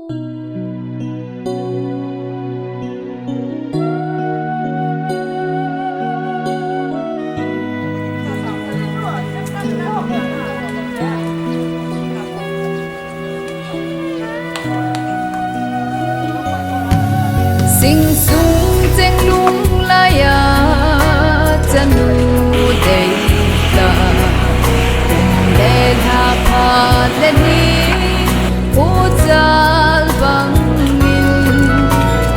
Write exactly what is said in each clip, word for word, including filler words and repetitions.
Sing sung cheng lung laiya chanu dei ta, kum le lha phat le ni, puchal bang in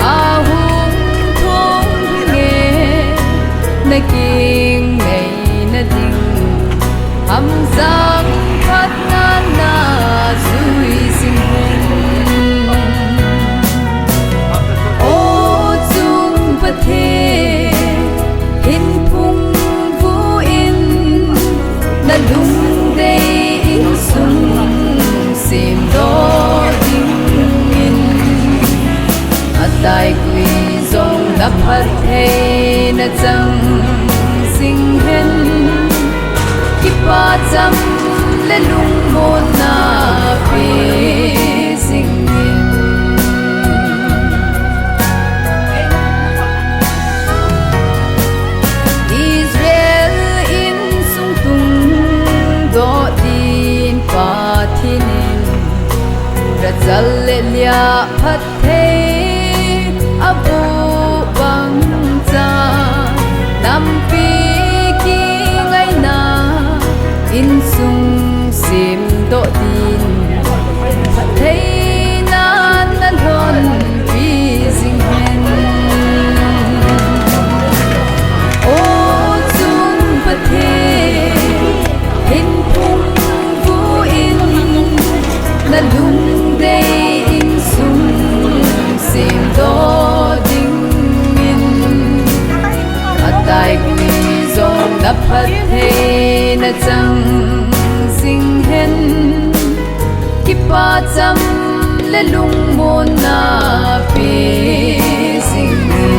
ahung thong nge, na king nei na ding, hamjang phat na na jui sing hen. O chung Pathen, hin phung vu in, na lungdei insung semdoh ding in, a tai gui jong na phatthei na chang sing hen. Kipa cham le lungmonna pe sing hen. Israel insung tungdoh din Pathen in, Rachel le Leah phat thei abu bang cha, nampi kingaina insung semdoh din, phattheina na lhonpi jing hen. O chung Pathen, hin phung vu in, na lungdei insung semdoh ding in, a tai gui jong na phatthei na chang sing hen. Kipa cham le lungmonna pe sing hen.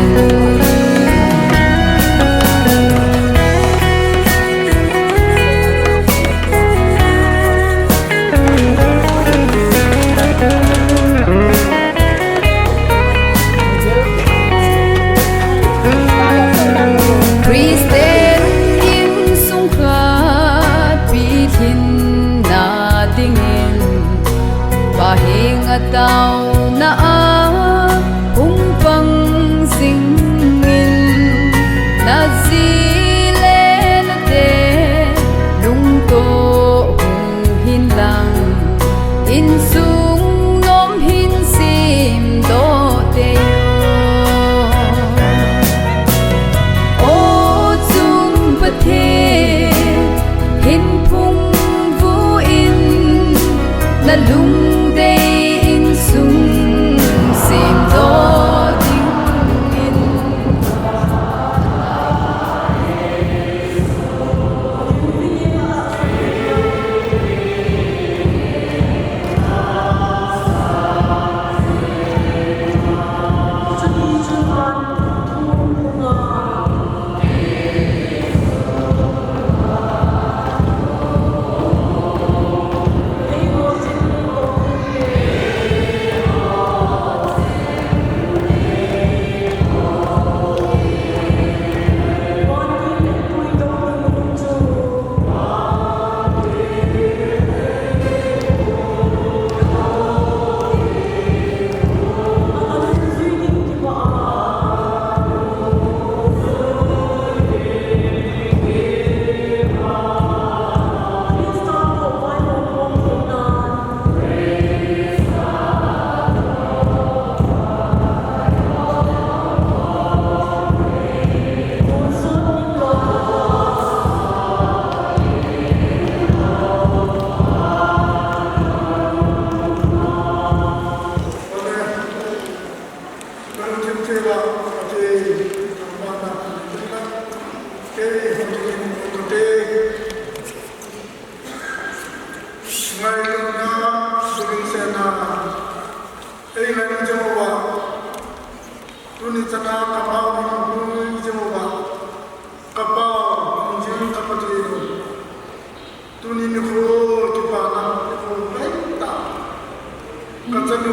Christian insung khat pi thin na dingin, Pa henga taona a hung pang jing in, na ji le na te lungtoh hung hin lang, insung nom hin semdoh tei o. O chung Pathen, hin phung vu in, na lungdei insung semdoh ding in. Ngailutna, suhilsehna, ei ngailutna Jehovah. Tuni chana ka pao ding hui Jehovah. Ka pao, hung jing ka Pathen. Tuni nikho kipana nikho hoitah. Ka chanu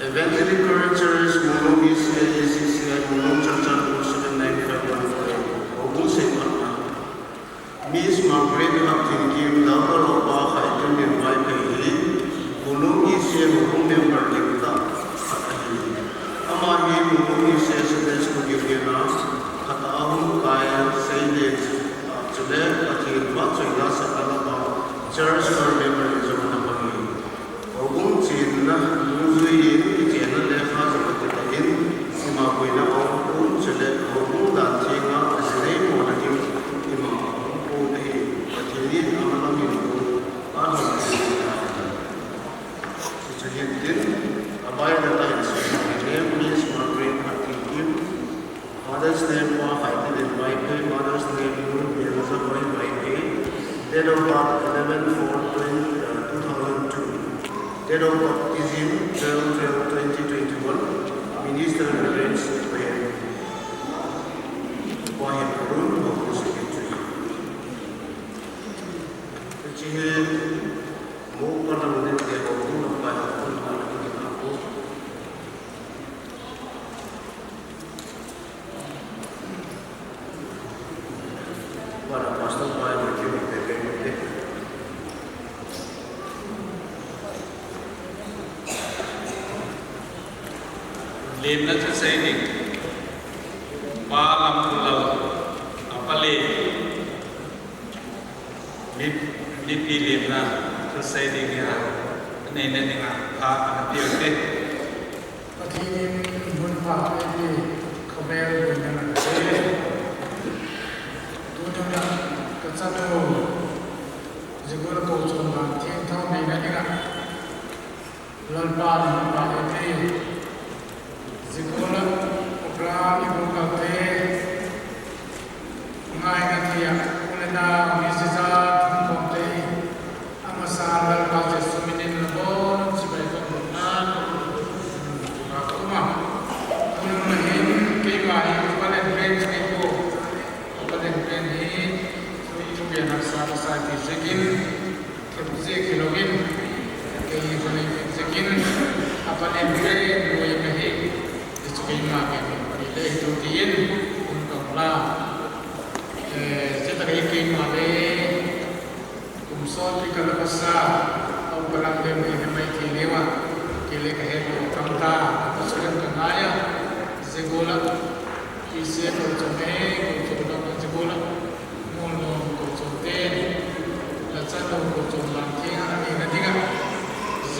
Evangelical Church, Molong E C I, E C C I, Molong Church, seven nine five one four. Houbung seimatna. Miss Margaret Hattingkim, Lalpa Loupa Khaitunlien Vaiphei hi, Molong E C I houbung member dingtah khat ahi. Ama hi Molong E C I Sunday School Union a khat a hung kai, seileh, ah, chule Pathen vahchoina sahna lama Church Choir member in jong ana pang e. Houbung chenna, nungjui in kichenna lekha jong ati tan, ima boina aum pon, chule houbung dan thenga ajinei mona ding ima aum pon ahi. Pathen in amalam in pon, alhon in pon. Hichu hintin, abai le tai in seiyin, Miss Margaret Hattingkim, Father's name, Pa Khaitunlien Vaiphei. Mother's name, Nu Bienlazaboi Vaiphei. Date of birth, eleven four twenty, uh, two thousand two. Date of baptism, twelve twelve twenty twenty-one. Minister, Reverend Reverend Wahem Arun, Holy Secretary. Chihe, mo pa lang din ke, mo pa lang din ke. Lemna thusei ding. Pa Lamkhulal, apa le. Mipi lemna thusei ding a, aneina dinga pha ana peh ute. Pathen in mun pha eipeh, khavel boina ana pe. Tuni a kachanu Zigula Kouchon dan thengtah neina dinga Lalpan mun pha eipeh. Zigula program iboh kaute. Ngaina thei a, u le nao, mi sisa, thum bom te. Amasa Lalpa Jesu minin labon chibai kon bom na. Ka kuma. Tun ma hin, keima hin, palen pen chibai ko. Palen pen hi, tu tu bian haksa ka sa ti sekin. Kei jeh kilou in, kei khonei kei jeh in, apa len kei, lui kahi, hichu keima kei, kei le hichu tin, um kong la. Eh, jeh tah kei keima le, kum sot pi kala pasa, au palang le me he mai ti le wa, kei le kahe ko kam ta, ka sulen ka ngaiya, Zigula, Pi se ko chome, ko chome, ko Zigula. Molnom Kouchon te, lachatnom Kouchon dan theng a neina dinga, J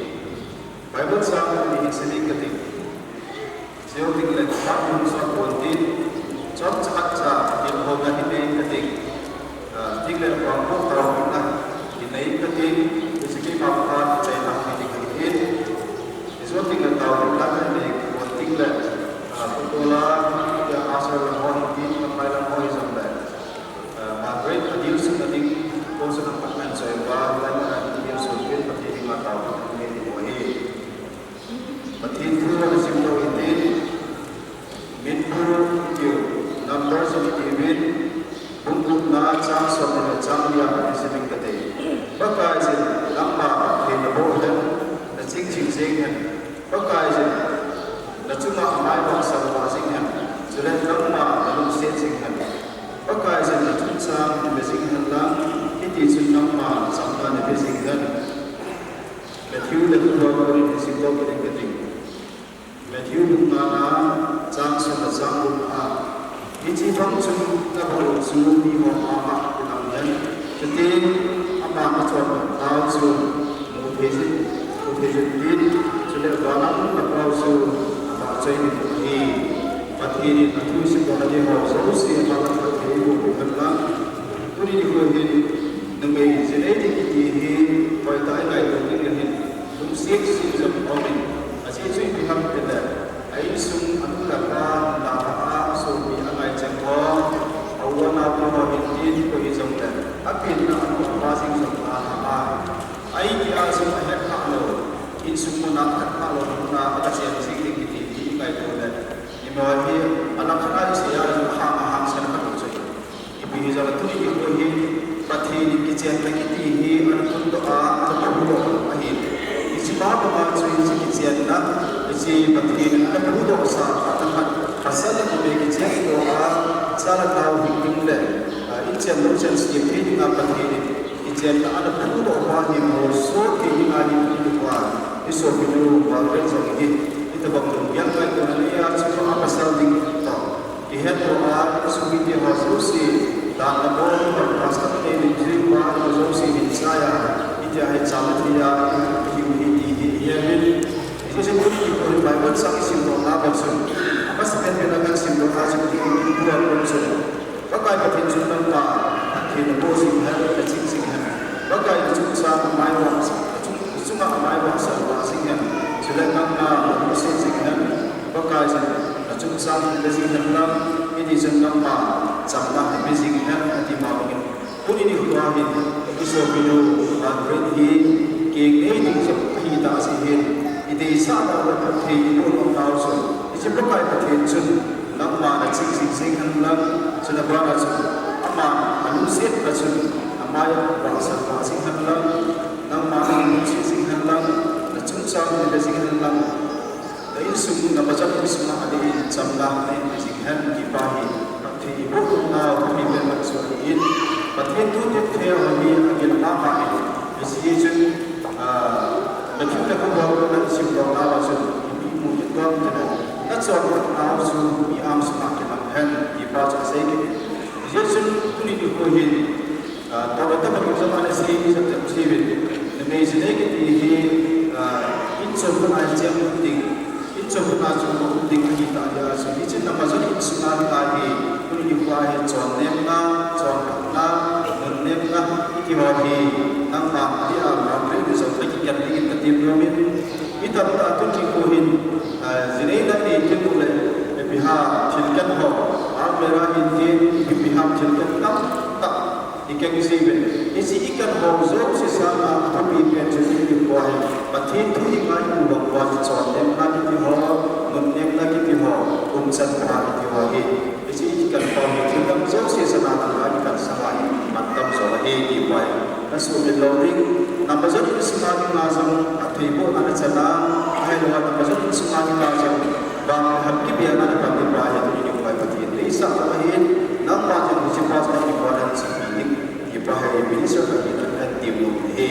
Sang ni hi sini kati. Seo ting le, ba hung sa pon tin, chom cha cha, tin ho na hi nei kati. Ah, ting le, ba ko ta na hi nei kati. Siki ma pa chai na hi nei kati. Izo ting le, ta na hi nei pon ting le. Ah, ko la, ya asar la ho hi tin, ma pai la ho hi zam le. Ah, Margaret, a dil sung na ding, ko sa na pat man chai ba, la na dil sung tin, pati ding ma ta, ni ni mo hi. Pathen thu ana simlou hite. Min thu kiu, Numbers in iti uvin, bung gupna chang som le chang li a Pathen simin kate. Pakaiyin nangma Pathen naboh hen, naching jing jing hen. Pakaiyin nachunga amai vahsal vah jing hen. Chule nangma nalungset jing hen. Pakaiyin nachungchang nabe jing hen lang, hitichun nangma chamna nabe jing hen. Matthew le Luke in simlou kit ding kati. Matthew bung nga na chang som le chang gup a. Hiche bang chun nabol u chu mi ho ama a kilang hen. Chuti ama nachon nau chu mu thei jin, mu thei jin tin. Chule vana um nau chu ama choi ding ahi. Pathen in athu simlou na ding ho jouse ama la phatthei boh u hen lang. Tuni nikho hin numei jinei ding kiti hi hoitah a i ngaito ding ahin. Lungset sih jong aumin, ajeh chu ipi ham itile, a insung anu le apa, nao le pa, asopi angai cheng ho, a u anao ho hin tin koi jongle, apenna anu apa jing jong ahi. Ahi tia jong ahet kha lou, insung muna ahet kha lou muna aga chen jing ding kiti hi i ngaito le, imahi, alang khat a isei a jong ahang ahang sel kha lou chu. Ipi hijongle tuni nikho hin Pathen in kichenna kiti hi ana tundoh a, ana phongdoh ahi. Hiche banga chu hiche kichenna, hiche Pathen in ana phongdoh sa, atahsan, pasal le numei kichendoh a, cha le nao hing ding le, ah, inchen louchen sem thei dinga Pathen in kichenna ana phongdoh pa hi molso thei dinga hi tuni nikho a, i sopinu Margaret jong hi, hitobang lunggel ngaito na nei a, chunga pasal ding toh. Kihetdoh a, insung mite ho jouse, dan nabol, pastor te lim jing uva, jouse hin chai a, hitia hi cham thei a, i hiu hi ti hi i heuvin. Hiche chun tuni nikho hin Bible chang i simdoh na bang chun, amasapen pen a kan simdoh na chun, tuni nikho a kon chun, Pakai Pathen chun nangma Pathen naboh jing hen, naching jing hen. Pakai nachungchang amai vah, nachung, nachunga amai vahsal vah jing hen. Chule nangma nalungset jing hen. Pakaiyin nachungchang nabe jing hen lang, hitichun nangma chamna nabe jing hen, ati ma bangin. Tuni nikho a hin, i sopinu Margaret hi, keng nei ding jong ahi tah jeh hin, i deisah nau le phatthei i boh nau chu, hiche Pakai Pathen chun, nangma naching jing jing hen lang, chule bana chun, ama alungset na chun, amai vahsal vah jing hen lang, nangma nalungset jing hen lang, nachungchang nabe jing hen lang. Na insung, na macha insung a adeh in chamna nahin pe jing hen ti pa hi, Pathen i boh nau thupi pen chu ahin, Pathen thu tep thei ho hi agil mama in, hiche chun, ah, Matthew le Luke a kon a i simdoh nauva chun, ipi imu kit ding ham itile, nachonphat nau chu mi angsunga kilang hen ti pa chu asei kit in. Hiche chun tuni nikho hin, Ah, tobang tobang in jong ana sei, jong jong sei uvin. Numei jinei kiti hi, ah, inchon muna cheng um ding, inchon muna chun um ding ahi tah jeh a chu. Hichun nangma jong insunga hi, tuni nikho a hi chonnemna, chonphatna, nunnepna, hiti ho hi, nangma adia Margaret in jong nakigen dingin katem nomin. Mi tamtah tuni nikho hin, ah, jinei nanei teng uleh, ipi ham thil khen ho, almirah in tin, ipi ham thil khen tamtah. I keng jiuvin, hiche i khen ho jouse sanga athupi pen chu tuni nikho hi, Pathen thu i ngai u bang uva chu chonnemna kiti ho, nunnepna kiti ho, umchan pha kiti ho hi. Hiche i khen ho hi, thil dang jouse sanga i khen sanga hi, mantam jo ahi ti pa hi. Nasuhmil lou ding, nangma jong insunga dinga jong, atheibohna nachan a, ahilouva nangma jong insunga dinga jong, vang le ham kibelna napan ding pa hi, tuni nikho hi Pathen deisah lou ahin, nangma jong hiche pa chu nakipa nahin chepi ding. Ti pa hi minister khat in ahin tem nom in ahi.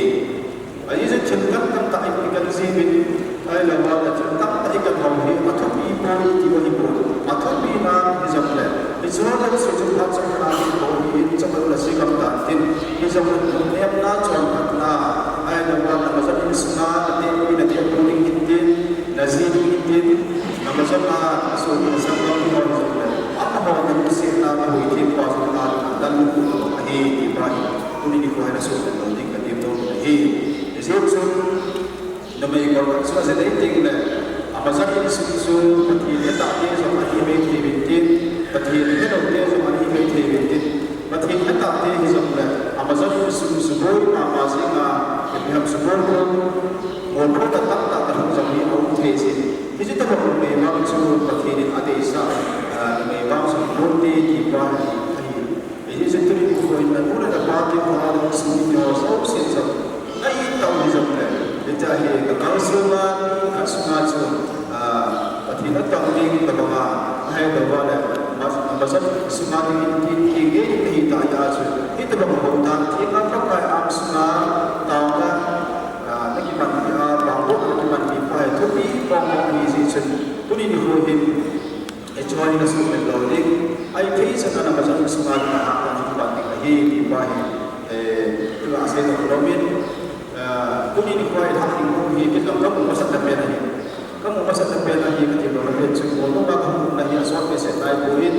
Ajeh chu thil khen tamtah i khen jiuvin, ahilouva le thil tamtah i khen ho hi athupi poi ti ahipoi. Athupi nan hijongle, hiche ho jouse chu phat chomkhat a hi bou ahin, chomkhat le sei gam tan tin. Hijongle nunnepna, chonphatna, ahilouva nangma jong insunga natehpi, natehpi ding hitin, Lalnu kum ahi ti pa hi, tuni nikho hin asuhmil lou ding katem nom ahi. Hijeh chun, numei khat chu ajeh ding le, Amazon insung chu Pathen hetah te jong ana hi mai thei uvin tin, Pathen helou te jong ana hi mai thei uvin tin, Pathen hetah te hijongle, Amazon insung suboi mama jing a, ipi ham suboi bou, molphona tamtah kalhung jong hi aum thei jin. Hiche tobang numei vang chu Pathen in adeisah, ah, numei vang chu pote ti pa hi ahi. Hijeh chun tuni nikho hin nanu le napa te ho, insung mi te ho jouse chu, na it tau hijongle, hitia hi kakal sunga, khat sunga chu, ah, Pathen atong ding tobang a, ahilou le, ma-, Amazon sunga ding in tin, kingei ding nahi tah jeh a chu, hitobang bou dan, thina Pakai ang sunga, taona, ah, nakimanpi a, bangkona nakimanpi pa hi thupi mong mong ahi jeh chun, tuni nikho hin, hiche hi nasuhmil lou ding, ahithei chan a Amazon sunga ding a hatna nakipan ding ahi, ti pa hi, eh, tua sei nom lou in, ah, tuni nikho a ilhah ding hi, kei jong kamu masat na pen ahi. Kamu masat na pen ahi, kati lou na pen chu, bol nom a kahung na hi asot behseh nai poi,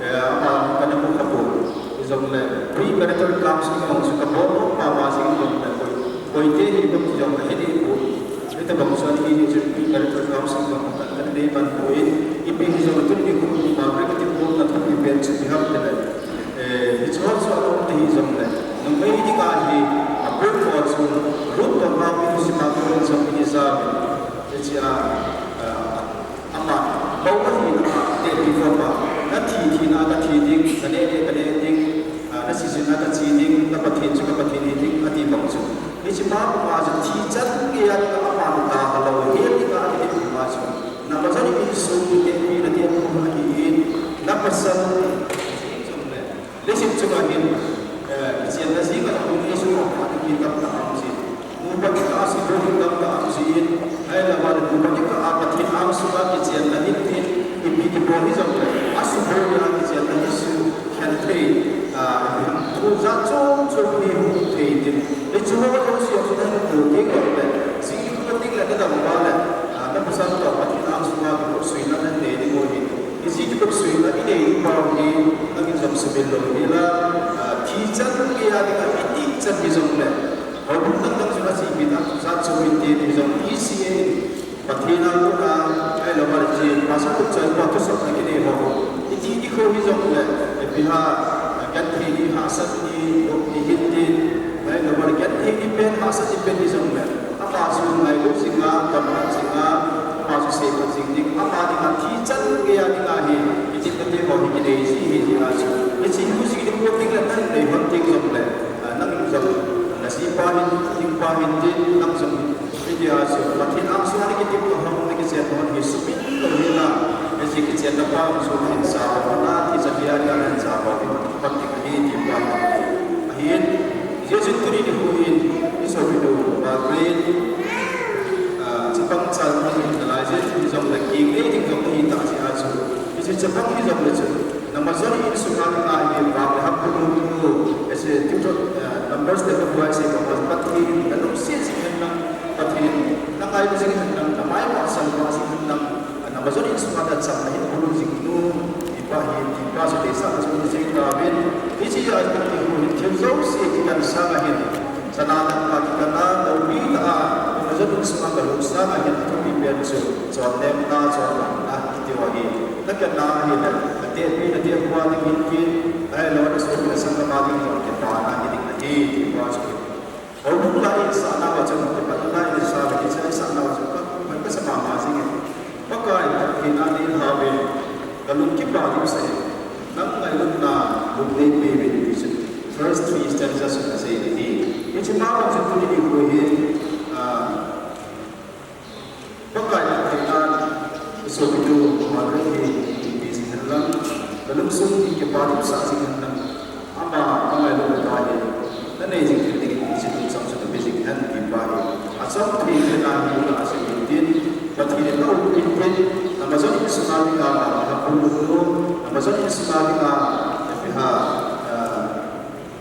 eh, ama kana mu kha poi. Hijongle, premarital counseling jong chu kabol nom mama jing jongle, koi, koite hi bol ti jong ahi ding poi. Hitobang chu ani ni chu premarital counseling jong ka, kanei man poi. Ipi hijongle tuni nikho a Margaret in bolna thupi pen chu ipi ham itile, eh, hiche ho chu aum thei hijongle, numei dinga hi, apoimo chu, Ruth toh Naomi thusim a kon jong ija uvin. Hiche a, ah, ama, bou ahina a, atehpi khom a, nathi thina a kathi ding, kaneh neh kaneh ding, ah, nache jin a kache ding, na Pathen chu ka Pathen hiding, ati bang chu. Hiche pa puma chu thi chan geiya dinga ama dalha lou, hel dinga akidip puma chu. Na Amazon insung mi tehpi, na tehpi ahin, na pasal, jing jongle. Leiset chunga hin, eh, kichenna jing a, tuni chu phat kitam tah aum jin. Nupa kikah a suboi tamtah aum jin. Ahilou le nupa kikah a Pathen angsunga kichenna hin tin, ipi kibol hijongle, asuboi a kichenna hi sukhen thei, ah, thu jat chom chom hi hung thei tin. Hiche ho jouse chu nahin bol ding jongle, jing ding kon ding le nadam uva le, ah, na pasal toh Pathen angsunga kikopsuina nanei ding u ahi. Hiche kikopsuina inei ding pau hi, nangin jong sumil lou hel a, ah, thi chan geiya dinga itih chan hijongle, houbung dang dang chun achepi tah jat chom inte ti jong P C A in, Pathen a kona, ahilou le hiche Pastor Khupchoi pa thusei na kinei ho, iti ti kho hijongle, ipi ham, ah, genthei ni, hahsat ni, lop ni hin tin, ahilou le genthei ni pen, hahsat ni pen hijongle, ama chu ngailut jing a, damna jing a, ama chu seiphat jing ding, ama dinga thi chan geiya dinga hi, itih tate ho hi kinei ji ahi jeh a chu. Hiche hi jing ding kon ding le nahin nei hon ding jongle, ah, nang jong, najipa hin, dingpa hin tin, nang jong, hitia chu, Pathen angsunga nakitep ho, nakichen ho hi sumil lou hel a, hiche kichenna pa chu nahin jao hon a, thi chan geiya nahin jao hon, Pathen ahi ti pa ahin. Hijeh chun tuni nikho hin, i sopinu Margaret, ah, chapang chal nahi nalai jeh, hijongle kinei ding jong nahi tah jeh a chu. Hiche chapang hijongle chu, na Amazon insunga dinga hi vang le ham bulutnu, hiche Deutero-, ah, Numbers le kabu a isei bang a Pathen, nalungset jing hen lang, Pathen, nangailut jing hen lang, namai vahsang vah jing hen lang, na Amazon insunga ding chamna hin bulu jing nu, ti pa hi, ti pa chu deisah a chu isei tauvin. Hiche a tuni nikho hin thil jouse kikan sanga hin, chana natna kikan a, loupi tah a, Amazon insunga kalut sanga hin athupi pen chu, chonnemna, chonvahna, kiti u ahi. Nakitna ahile, natehpi, natehpu a ding hin tin, ahilou le nasopi, nasangam a ding hin kipana hiding ahi, ti pa chu. Houbung la isahna uva chun, kipat la isah le, kicha isahna uva chun, ka, ka sa mama jing e. Pakai Pathen a deilha uvin, kalung kipa dipsah e. Nang ngailutna lungnei peh uvin ti chun, first three stanzas chun asei ahi. Hiche ma bang chun tuni nikho hi, ah, Pakai Pathen a, i sopitu Margaret hi, ipi jing hen lang, nalungsung hi kipa dipsah jing hen lang, ama, ama ngailutna hi, nanei jing thei ding, hiche lungsang chu nape jing hen ti pa hi. Achom thei thei na hi, na asei in tin, Pathen in na um in tin, na Amazon insunga dinga, na bulutnu, na Amazon insunga dinga, ipi ham, ah,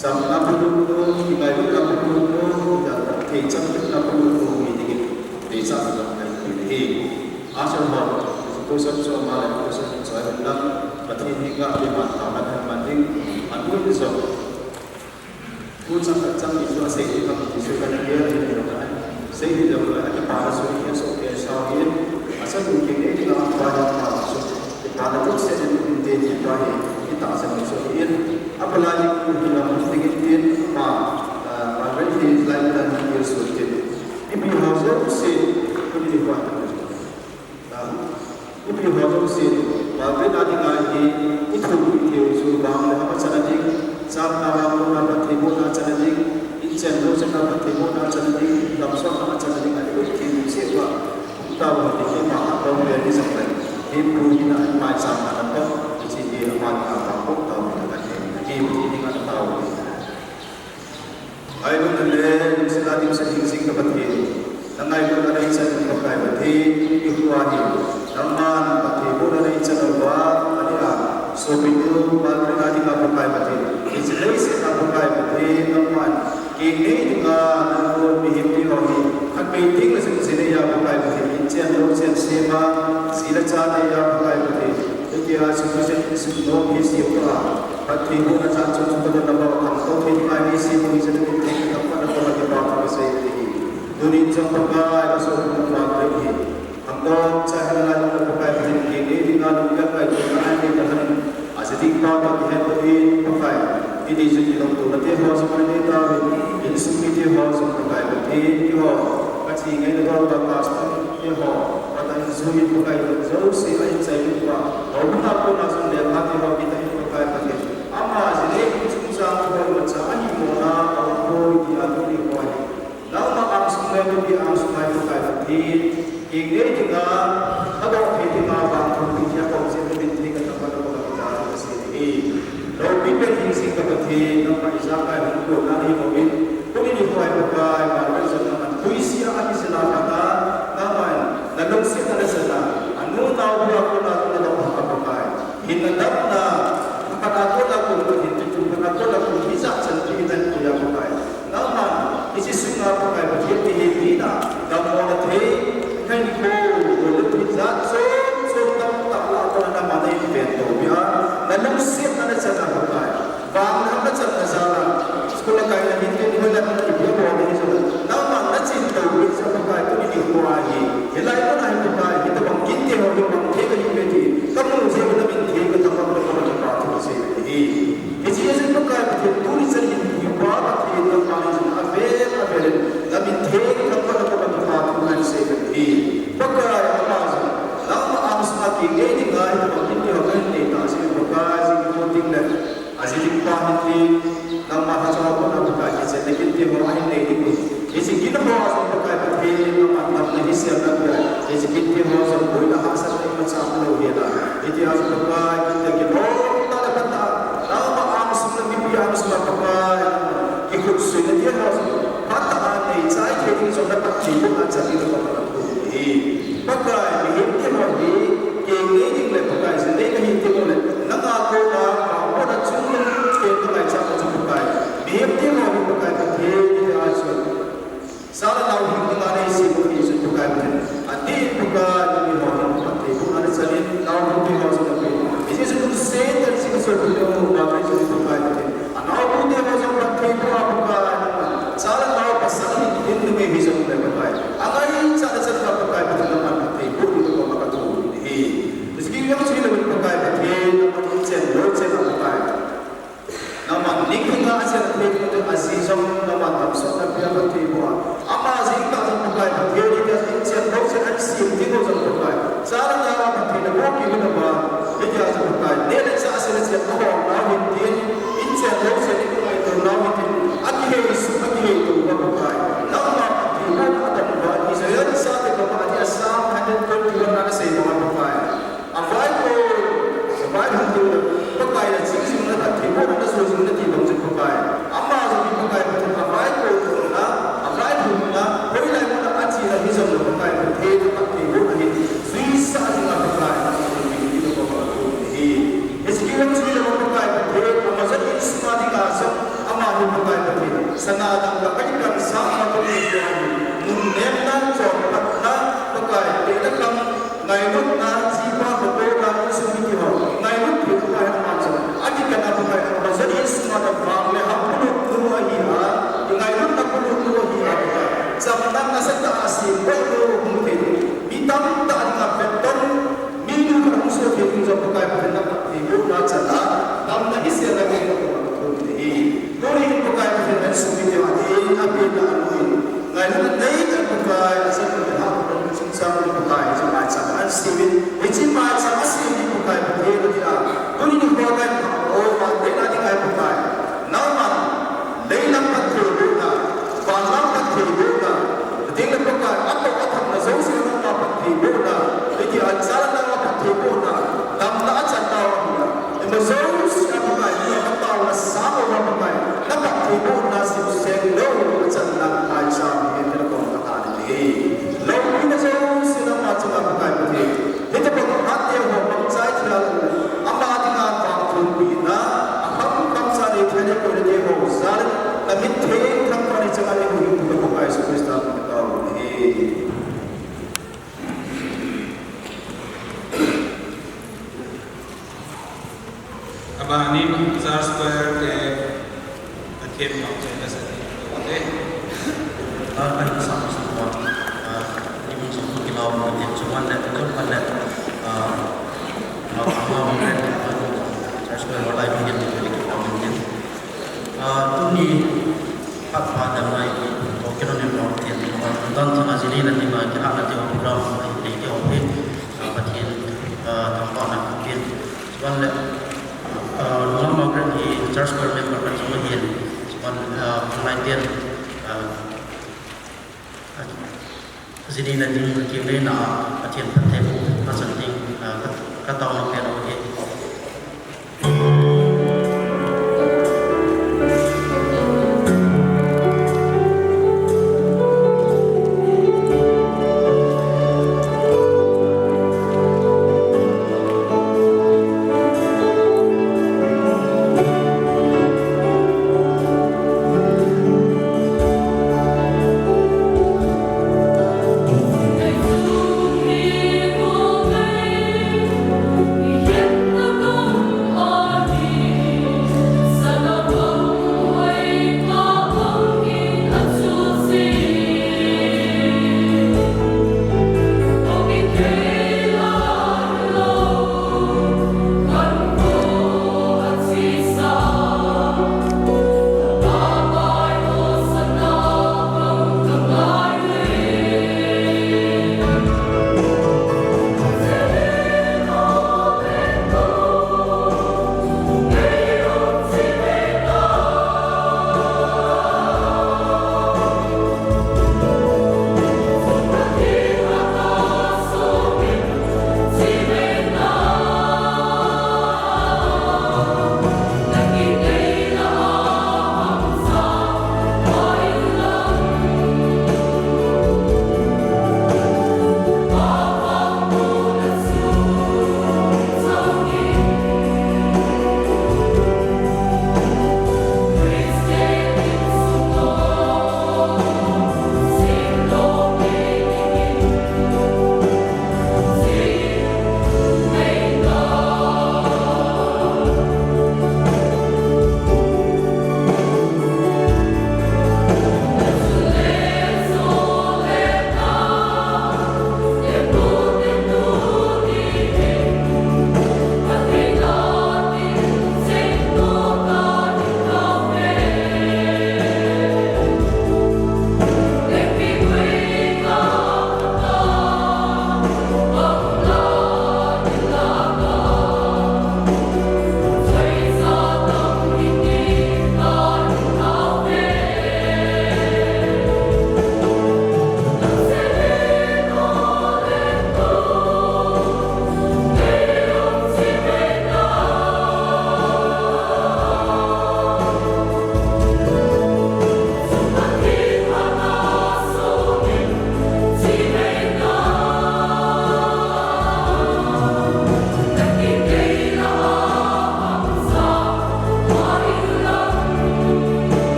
Chamna bulutnu, kingailutna bulutnu, theichamna bulutnu hi dingin, deisah a kahin ti ahi. Asei ho, question chu ama le question chu ahin lang, Pathen henga kiman thahat man ding, anu in jong. Thu chang khat chang ni chu asei ding ham ti chu kana gel ahi. Sei hilou le, akipana chu ihet soh kei sa hin, achanu kei nei dinga apa jong ama chu kipana thusei in um inte ti pa hi itahsan u chu ahin. Apalai ding u hi lam ding in tin ama, ah, Margaret hi lai dan hi kil sun tin. Ipi ho jouse, tuni hi va. Ipi ho jouse, Margaret a dinga hi, ithupi thei u chu vang le ham a chana ding, cham na vang na phattheibohna chana ding, inchen lou chenna phattheibohna chana ding, lamsotna chana ding, a ipi thei u chu va. Tao hi keima a tao pen ni jong le, hi pu hi na maicham na tao, hiche hi ama dinga vangboh tao hi na ka thei, hi pu hi dinga tao hi. Ngailutna le lungsetna dimset hing jing ka Pathen, na ngailutna neichan in Pakai Pathen, i hua hi, nangman phattheibohna neichan uva, ani a, sopinu Margaret a dinga Pakai Pathen, hiche leiset a Pakai Pathen, nangman, kei nei dinga, nangho mihem ding ho hi, khatvei teng le jong jinei a Pakai Pathen, inchen lou chen sem a, ji le cha nei a Pakai Pathen, hitia chu Christian insung nom hi sem a, phattheibohna chan chom chom tobang tobang a khangtou thei dinga neisem u hi jeh in Pathen nangma nangma kipa thu kasei u ahi. Tunin jong Pakai, ka sopinu Margaret hi, khangtou cha hi nalai jong Pakai Pathen, kei nei dinga lunggel ngaito na anei tahen, aji ding pa toh kihetdoh in Pakai, hiti chun kilungtona te ho jong anei tauvin, insung mite ho jong Pakai Pathen, keiho, kache ngaina dol uva custom te ho, patah in jui in Pakai, jouse a inchai uva, houbung a kona jong lekha te ho kitah in Pakai Pathen, ama jinei chungchang thu ho imacha ahimona aum poi tia tuni hi nangma angsunga, mipi angsunga Pakai Pathen, kei nei dinga, adoh thei dinga vang thumpi thei a kong jeh in min thei ka tapa ka Pakai Pathen kasei ahi. Loupi pen hing jing ka Pathen, nangma ijakai hung kona nei mouvin, tuni nikho hi Pakai, Margaret jong nangman tuisia akijil a pat a, nangman nalungsetna nachan a, anu nao bua kona nadoh ha Pakai. Hinna damna, khat a kona kum, Pathen, kum khat a kona kum, hijat chan pi nan tia Pakai. Nangman, hiche sunga Pakai Pathen, mihem hina, dammo na thei, khankho, golden hijat, chom chom tamtah lah a kona nangman nei pen to pia, nalungsetna nachan a Pakai. Vang le ham nachan na jal a, school a kaina hin tin hoilam a ipi abol na hi jong, nangman nachin to pia Pakai, tuni nikho hi, hilai mun a hi Pakai, hitobang kinte ho hi mang thei kahiuve ti, kamu jeh uva namin thei ka tapa ka Pakai, kipa thu kasei ahi. Hiche jeh a Pakai Pathen, tuni chan hin kipa Pathen, nangma nei jin avel avel in, namin thei ka tapa ka Pakai, kipa thu kasei ahi. Pakai, ama jong, nangma angsunga kei nei dinga hitobang kinte ho kahin nei tah jeh in Pakai, jing kho ding le, aji ding pa hin tin, nangma lhacha ho kona Pakai, hiche le kinte ho ahin nei ding u. Hiche kin ho a jong Pakai Pathen, nangma damna hi semna pia, hiche kinte ho jong boina hahsatna imacha umlou hel a. Hitia jong Pakai, kinte kibol tah le phatah a, nangma angsunga, mipi angsunga Pakai, kikhutsuina te ho jong phatah a neichai thei ding jong na phattheibohna chan ding le Pakai, Pakai, mihem te ho hi, kei nei ding le Pakai, jinei kahi ti mo le, nanga kona, vangbohna chungnung pen kangaichat u chu Pakai. Mihem te ho hi Pakai Pathen, hitia chu, cha le nao hing dinga neisem u ahi chu Pakai Pathen. Adeh in Pakai, mihem ho hi phattheibohna nachan in, nao hung te ho jong nape. Hiche chu lungset tah in kasopinu Margaret chu Pakai Pathen, anaobu te ho jong phattheiboh a Pakai, cha le nao pasal hi, hin numei hijong le Pakai, angaichat nachan uva Pakai Pathen, nangman phattheiboh ding koma kathum u ahi. Hiche kit jong chu hilou in Pakai Pathen, nangman inchen lou chen a Pakai, nangman ning hinga achen thei ding u aji jong nangman damsotna pia phattheiboh a, ama jeng tah jong Pakai Pathen, hitia inchen lou chen a kisem ding u jong Pakai, cha le nao a Pathen aboh kit u ahi. Hitia jong Pakai, neh le chah, se le chah, ahol nau hin tin, inchen lou chen in kangaito nau hin tin, akihei suh, akihei to uva Pakai, nangma phattheibohna adam uva, Israel chate koma, ati a Psalm hundred twenty-one a asei banga Pakai, avaikol, availhun ding le, Pakai, naching jing le, phattheibohna najo jing le ti bang chun Pakai, ama jong hi Pakai Pathen, avaikol jong le, availhun le, hoilai mun a achena hijong le Pakai Pathen, phattheibohna hin juisah dinga Pakai, Pathen, hiche kit jong chu hilou Pakai Pathen, ama jong insunga dinga jong, ama hi Pakai Pathen, sana dangka kakikan sanga Pathen, mun nemna, chonphatna, Pakai, tele kam, ngailutna, jipa, khatona, insung mite ho, ngailut thei Bohna, iti a chalna a phattheibohna, damna a channa a hina. Ima jouse a Pakai, ina ka taona sang uva Pakai, na phattheibohna simseng lou a channa maicham hi ina kona ka tao ahi. Loupina jouse nangma chunga Pakai Pathen. Hitobang phat teng ho mangcha thei a, ama dinga vangthumpina, akham kham sa nei thei a kona te ho, jal in, na min theng thangvah in chunga nei huhhing Pakai Jesu Christa min in ka tao ahi. Abani church choir te Pathen pao chun kasa ding te. Ah, kan sa sa ko. Ah, ni mun sa ko kilau mo te chuman le ko kan le. Ah, ma ma mo le. Church choir wala ni ni ni ki pa mo ni. Ah, tuni Phat pha dam ngai, ko kilo ni mo tin, dan thina jili na tina, kila na tina program ai, ai tina ho hi, ah, Pathen, ah, thangvahna kapin. Chuban le, ah, Lunglam Margaret hi church choir member khat jong ahin. Chuban, ah, Panglai ten, ah, ah, jili na ding, kile na, Pathen phattheiboh, pachan ding, ah, ka, ka taona pen ahi.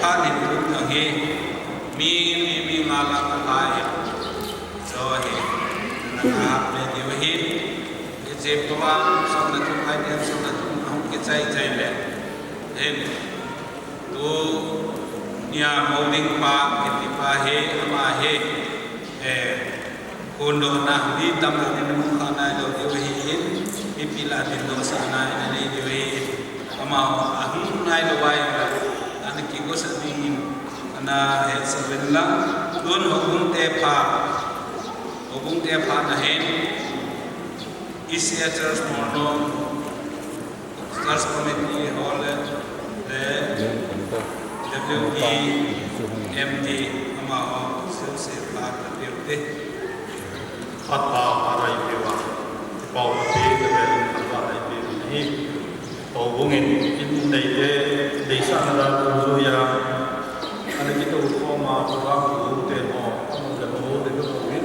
Phat in tun thang hi, mi, mi, mi nga la ka hai. Cho hi, na ka hap le diu hi. Hiche program, som na thum, hai tiang som na thum, hung kichai chai le. Hin, tunia Molding pa, kiti pa hi, ama hi, eh, Kondohna, mi tamtah in amu kha nailou diu ahin, mipi lah a dindohsahna anei diu ahin, amaho ahung nailou vai, ana kigosah dingin, ana hetsah uvin lang, tun houbung te pha, houbung te pha na hin, E C A Church Molnom, Church Committee ho le, le W E M D amaho sese pha ka tiu te. Phat pha pha rai pe va. Pau te te ve phat pha rai pe ni. Pau bung in in nei te, deisahna da tu zu ya. Ana kitou khom a program tu te ho, amu le ho le ho in.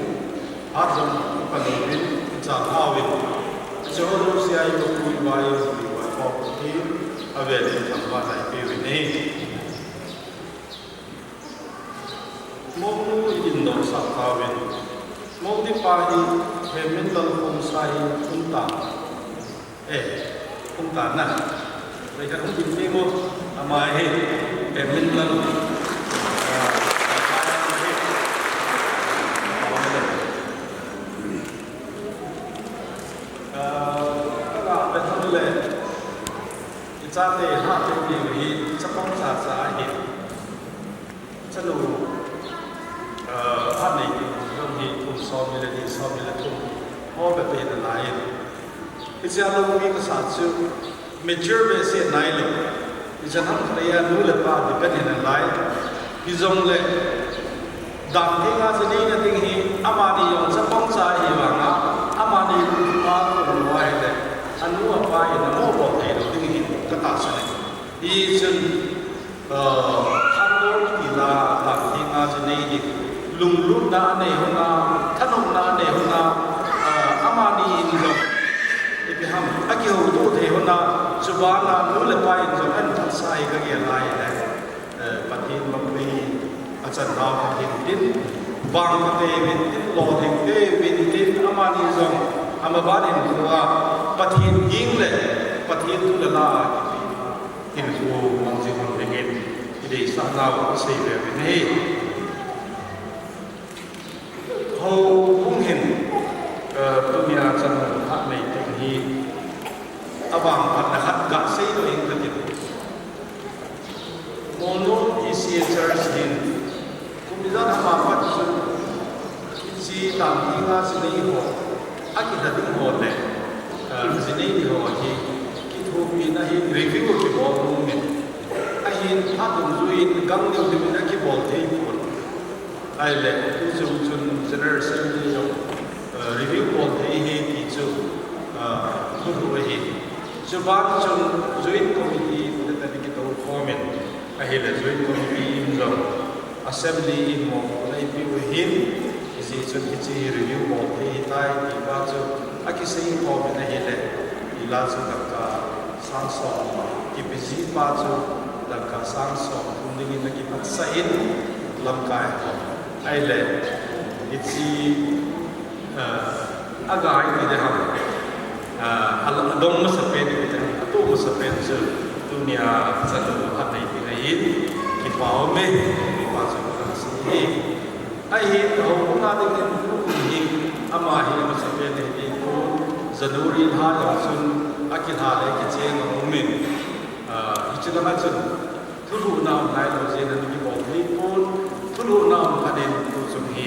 Hat jong ka lo vin, cha hao vin. Jehovah Jireh ko kui vai, kui vai ko ki, a ve ni kan va nai pe vin ni. Mong nu i din dong sa ka vin. Mong di pa hi, he min dong kong sa hi, kun ta. Eh, hung ta na. Lei ka hung tin te mo, ama hi, eh, min lang. Ah, ah, ka pe thang le. I cha te ha te ni hi, chapang cha cha hi. Chanu, ah, phat nei ti jong hi kum som ni le ni, som ni le thum. Ho be pe na lai. Hiche a lou mi kasa chu mature behseh nailou. Hichan ham khat a nu le pa depend hi nalai. Hijongle, dam dinga chu neina ding hi, amani jong chapang cha hi vanga, amani pa kum lou ahile, anu apa in amo bol thei lou ding hi, ka tahsan e. Hichun, Aa, khanbol kiti la, dam dinga chu nei ding. Lunglutna anei hon a, thanopna anei hon a, aa, amani in jong, ipi ham, akihouto thei hon a, chubana nu le pa in jong ahin phatsah hi ka gel a ahile, eh, Pathen bang hi achan nau Pathen tin, vang kate vin tin, lolhing te vin tin, amani jong, amaban in khu a, Pathen ging le, Pathen thu le la, kiti. Hinkho mang jing hon dingin, i deisah nau a sei ve uvin ahi. Houbung hin, eh, tunia chan hung khat nei ding hi, avang phatna khat ga sei doh ing kati. Molnom E C A Church hin, Kum ijat a pat chun, hiche dam dinga jinei ho, akilha ding ho le, ah, jinei ding ho hi, kithopina hi review kibol nom in. Ahin phat dungjui in gang ding ding in akibol thei pon. Ahile, tu chung chun General Assembly jong, ah, review bol thei ahi ti chu, ah, thulhuh ahi. Chuban chun Joint Committee, tuni tani kitou khom in. Ahile Joint Committee in jong Assembly in mopohna eipeh u ahin, hijeh chun hiche hi review bol thei ahitai ti pa chu akisei khom in ahile, hilai chu dangka sang som, kipe ji pa chu dangka sang som thum dingin akiphatsah in lamkai ho. Ahile hiche, eh, Agai ti ding ham, ah, adong masapen ti ding ham, atoh masapen chu tunia chanu khat nei ding ahin, kipa um e, kipa chu kasei e. Ahin, houbung a dingin tukum hi, ama hi masapen nei ding pon, January lha jong chun akilha le kicheng aum in, ah, hiche lama chun, Thulhuhna um nailou jeh in ana kibol thei pon, thulhuhna um khat in tu chung hi,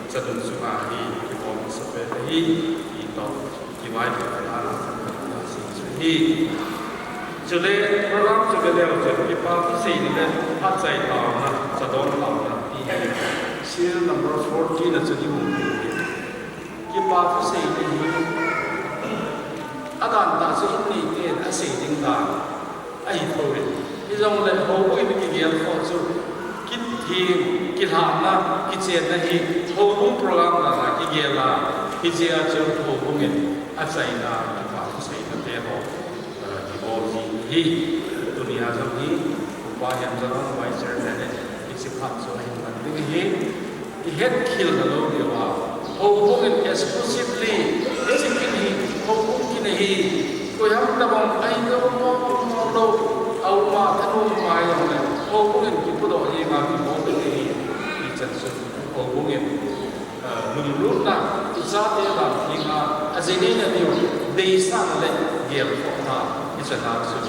chanu chunga hi, kibol masapen ahi, ti toh, kivaipohna, ana sei chu ahi. Chule, program chu ve leu chun, kipa thusei ni le, phatchai taona, chadon taona, ti hi, serial number fourteen a chu i mu. Kipa thusei ni hi, adan tah chu in neiten asei ding dan ahi thou in. Hijongle houbung in kigel khoh chu, kitheng, kilhahna, kichenna hi houbung program dan a kigel a, hijeh a chu houbung in achaina, kipa thuseina te ho, eh, kibol ji ahi. Tunia jong hi, Upa Hemjalong Vice Chairman Chiphat chu ahin man ding ahi, i het khel na lou diu a. Houbung in exclusively, hiche kin hi, houbung kin ahi, koiham tabang ahi lou, mong mong lou, a um a, thanom ma jong le, houbung in kipuidoh jeng a kibol ding ahi, tichan chu, houbung in, eh, lunglutna, i chate dan thenga, ajinei na diu, deisahna le gelkhohna, ichan a chu,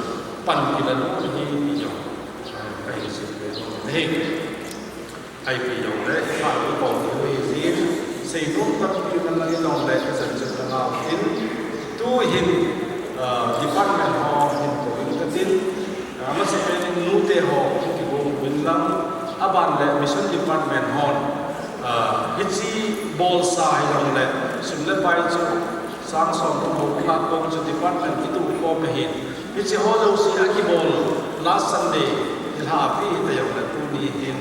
pan kila lou ahi, ti jong, eh, kahin seibe nom ahi. Ipi jong le, ipi jong le, seinom tampi man lang jong le, ichan chun ka ngah in, tu hin, ah, department ho hin kou in katin, ah, amasapen in nute ho, kigong uvin lang, aban le mission department hon, ah, hiche bolsa hi jong le, sum le pai chu, sang som thum ho, nga kom chu department kituh khom ahin, hiche ho jouse akibol, last Sunday, thilha api hita jong le, tuni hin,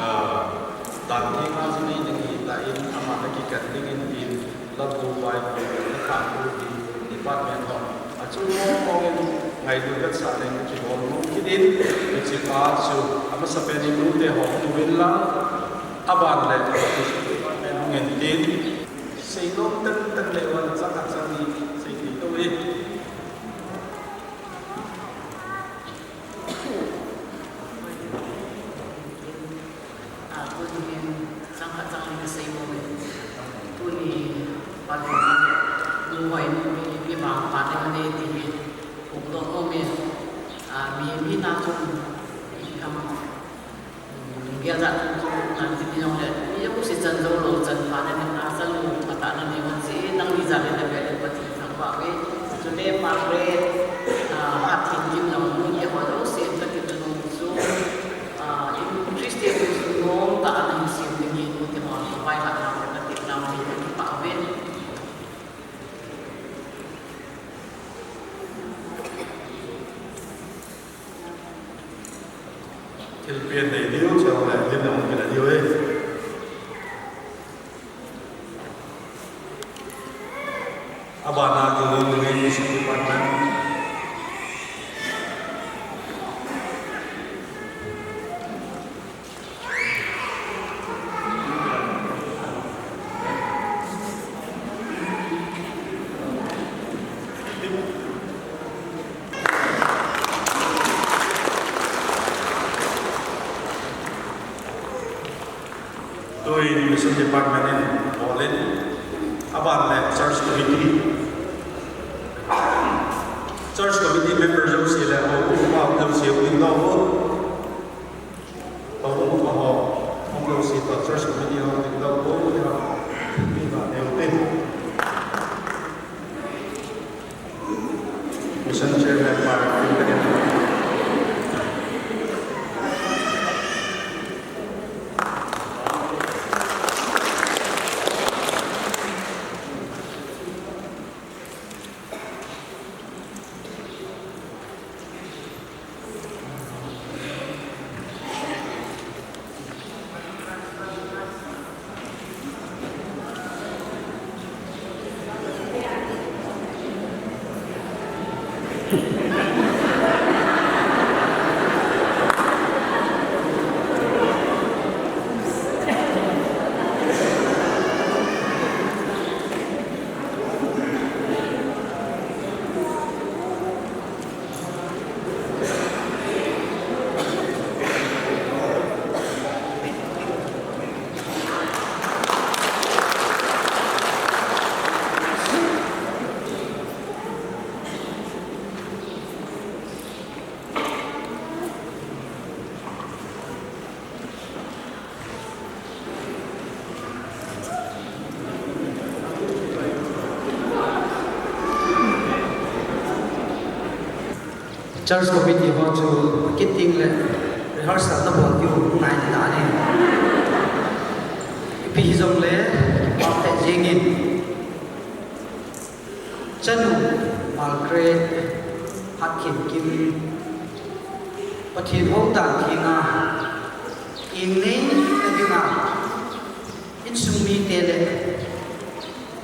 ah, Dan thenga chu nei ding ahitan, aman akikan ding in tin, Lambu Bible, Lambu hi department hon. Achu mong mong in ngailut vetsahna in kibol nom kit in, hiche pa chu, amasapen in nute ho hung uvin lang, aban le, department hung in tin, seinom teng teng le wan chang a chang ni, sei thei tou e. Ah, tuni hin, chang khat chang ni kasei nom e. Tuni, pa le, nu hoi nu mi, mi bang pa le ma nei ti hi, hung doh nom e. Ah, mi, mi na chun, i kam, um, gel jat chun, nan ti ni jong le, mi jouse chan jou lou, chan pha na nei, na chan lou, pha ta na nei, man si, nang ni ja le, le, le, le, Pathen thangvah uve. Chule, Margaret, ah, Hathinkim jong, nu kihou jouse, ka ti chu, nu chu, Ah, in Christian in sung nom tah a nahin sem ding hi, nu te hon, ka vai hat nau le ka tep nau hi, ka kipah uve. Thilpeh nei diu, chule, hin na hung kila diu e. Abana kigong ding Mission Department. Tuin Mission Department in bol in, aban le Church Committee. Church Committee member jouse le, houbung upa jouse hung ding doh u. Houbung upa ho, hung jouse toh Church Committee ho hung ding doh u, mi ba neo te. Mission Chairman pa, Church committee ho chu kit ding le rehearsal na bol diu ngai na ni. Ipi hijongle, pate jingin. Chanu Margaret Hathinkim, Pathen hou dan thenga, inneina dinga, insung mite le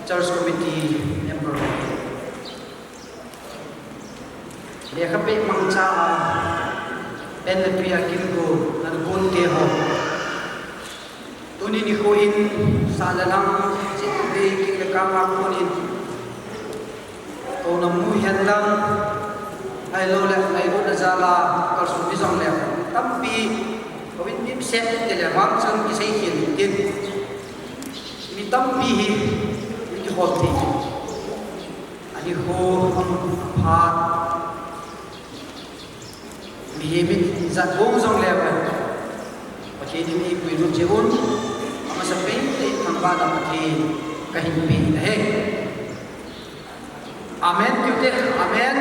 church committee member ho, lekha peh mangcha a, pen le tui a kimgo, nanu ponte ho, Sa le lang, chit ve king le kang a konin, kou nam mu hen lang, ahilou le ngailutna jal a kalsung mi jong le tampi, kou in dimset te le vang chun kisei khel in tin. Mi tampi hi, mi kihol thei. Ani ho, phat, Mihem in ijat bang jong leu hen, Pathen in eipui lut jeh un, amasapen in thangvahna Pathen kahin pe ahi. Amen, tiu te, amen.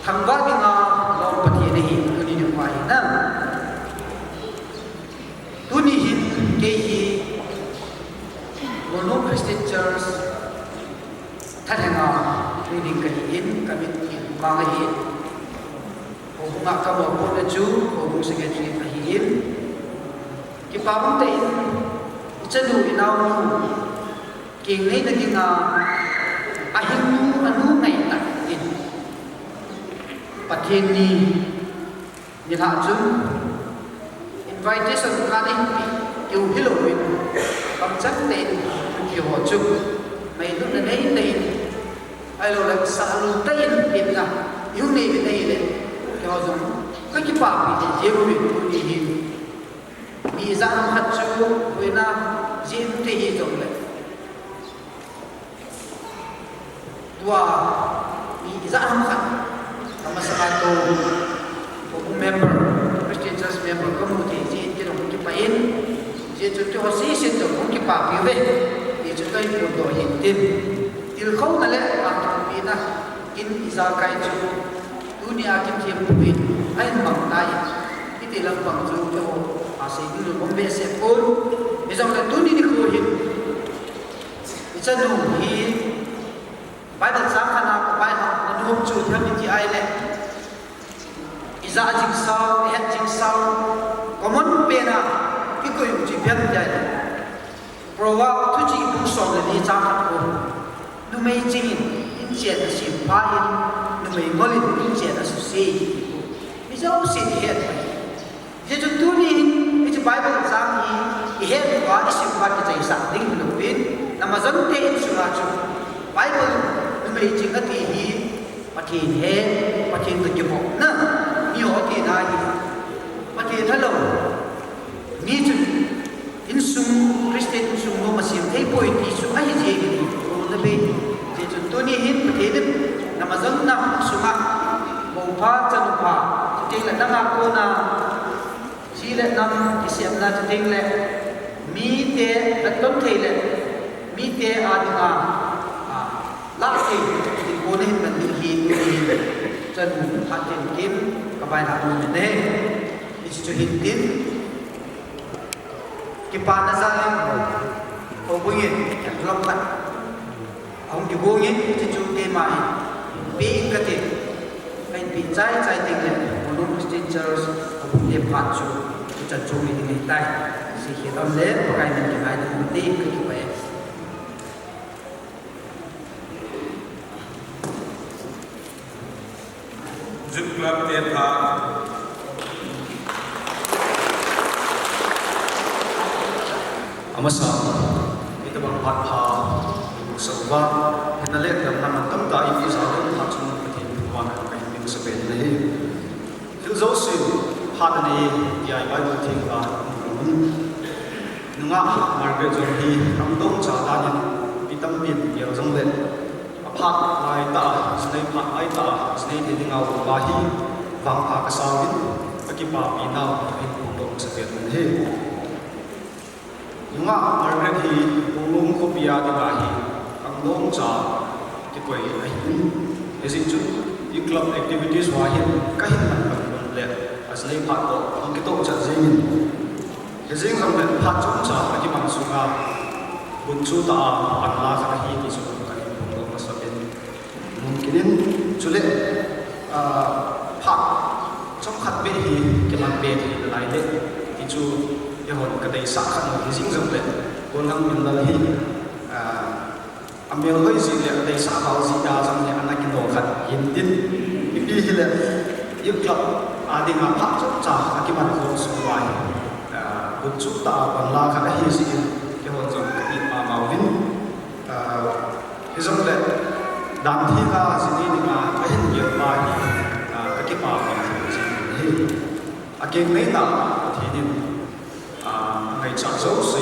Thangvah dinga lom Pathen ahi, tuni nikho hi na. Tuni hin kei hi Golnung Christian Church Thalhenga, tuni ding kahi in, kamin hi Manga hi. Houbung a kamopohna chu, houbung secretary kahi in. Kipa um tah in, ichanu inaonu, keng neina dinga, ahingnu, anu ngaitah in. Pathen ni, Nilhah chun invitation khat in keu hilou in, kamchang tah in mipi ho chu ngailutna nei tah in, ahilou le sahlou tah in, itna ihung nei uvin ahile, keiho jong kakipapi tah jeng uvin tuni hin. Mi ijat ham khat chu, boina jeh in te hijongle. Tua, mi ijat ham khat. Kamasanga tou, kou member, Christian Church member, kamu thei jeh in kei jong kipah in. Jeh chun keiho sese toh kakipapi uve. Hichu kahin phondoh ahin tin. Tilkhouna le phatthopina in ijakai chu. Tunia kithempu in, ahin mang tai. Hiti lampang chu keiho asei ding lou um behseh pon. Hijongle tuni nikho hin. Ichanu hi Bible chang khat a kabaina nom chu thei iti ahile. Ija jing sao, ihet jing sao, common pen a ikoi u chu ipi ham iti ahile. Proverb thuchih bung som le li chang khat khu. Numei ching in inchen asem pha in, numei ngol in inchen asuse. Mi jouse ihet. Hijeh chun tuni hin, hiche Bible chang hi, ihet uva, isim uva, kichaisah ding hilouvin, namajon te insunga chu, Bible numei ching ati hi, Pathen he, Pathen toh kibopna, miho tina hi, Pathen helou, mi chun, insung, Christian insung nom asem thei poi ti chu ahi jeng in, kona be, hijeh chun tuni hin, Pathen in, namajonna sunga, moupha, chanupha, chuteng le nanga kona, Ji le nam kisemna chuteng le, mite aton thei le, mite a dinga, a, lah thei, tin kona hin man ding hi, tuni hin, chanu Phatthenkip, kavaina mun ahi. Hichu hin tin, kipana jal in, houbung in, lom khat. Ahung kigong in, hiche chu keima in, pe in kati, kahin pe chai chai ding le, Golnung Christian Church, houbung te phat chu, hichan chu mi ding ahitai, seikhel um le, Pakai min kingai ding um te, kakipah e. Youth Club te phat. Amasa, itobang phat pha, sova, hinale, damna man tamtah in ijat le phat chung Pathen thangvahna kahin pe masapen in ahi. Thil jouse, phat anei, tia Bible theng a, nungah Margaret jong hi, khangdong cha dan in, mi tampin gel jongle, Aphat laitah a, jinei phat laitah a, jinei thei dinga um uva hi, vangpha kasao in, kakipapi nau, kahin phongdoh masapen in ahi. Nungah Margaret hi, Golnung khopi a dinga hi, khangdong cha, kikoi ahin. Hijeh chun, youth club activities uva hin, kahin man pan le, ajinei phat toh, ahung kitoh chat jeng in. Hijeng jongle phat chomcha akiman sunga, gunchu tah a panla khat ahi ti chu kahin phongdoh masapen. Mumkin in chule, ah, phat chomkhat beh hi kiman be thei nalai le, ti chu eihon kadeisah khat ahi. Hijeng jongle, Golnung Minlal hi, ah, Amel hoi jeh le adeisah val jeh a jong le ana kino khat hin tin. Ipi hile, youth club a dinga phat chomcha akiman khom sung uva hi, ah, Chutah a panla khat ahi jeh in, keihon jong ka it mama uvin. Ah, hijongle, dan theng a jing ni a kahin gel pa hi, ah, ka kipa pen jing ahi. Akeng neina Pathen in, ah, angaichat jouse,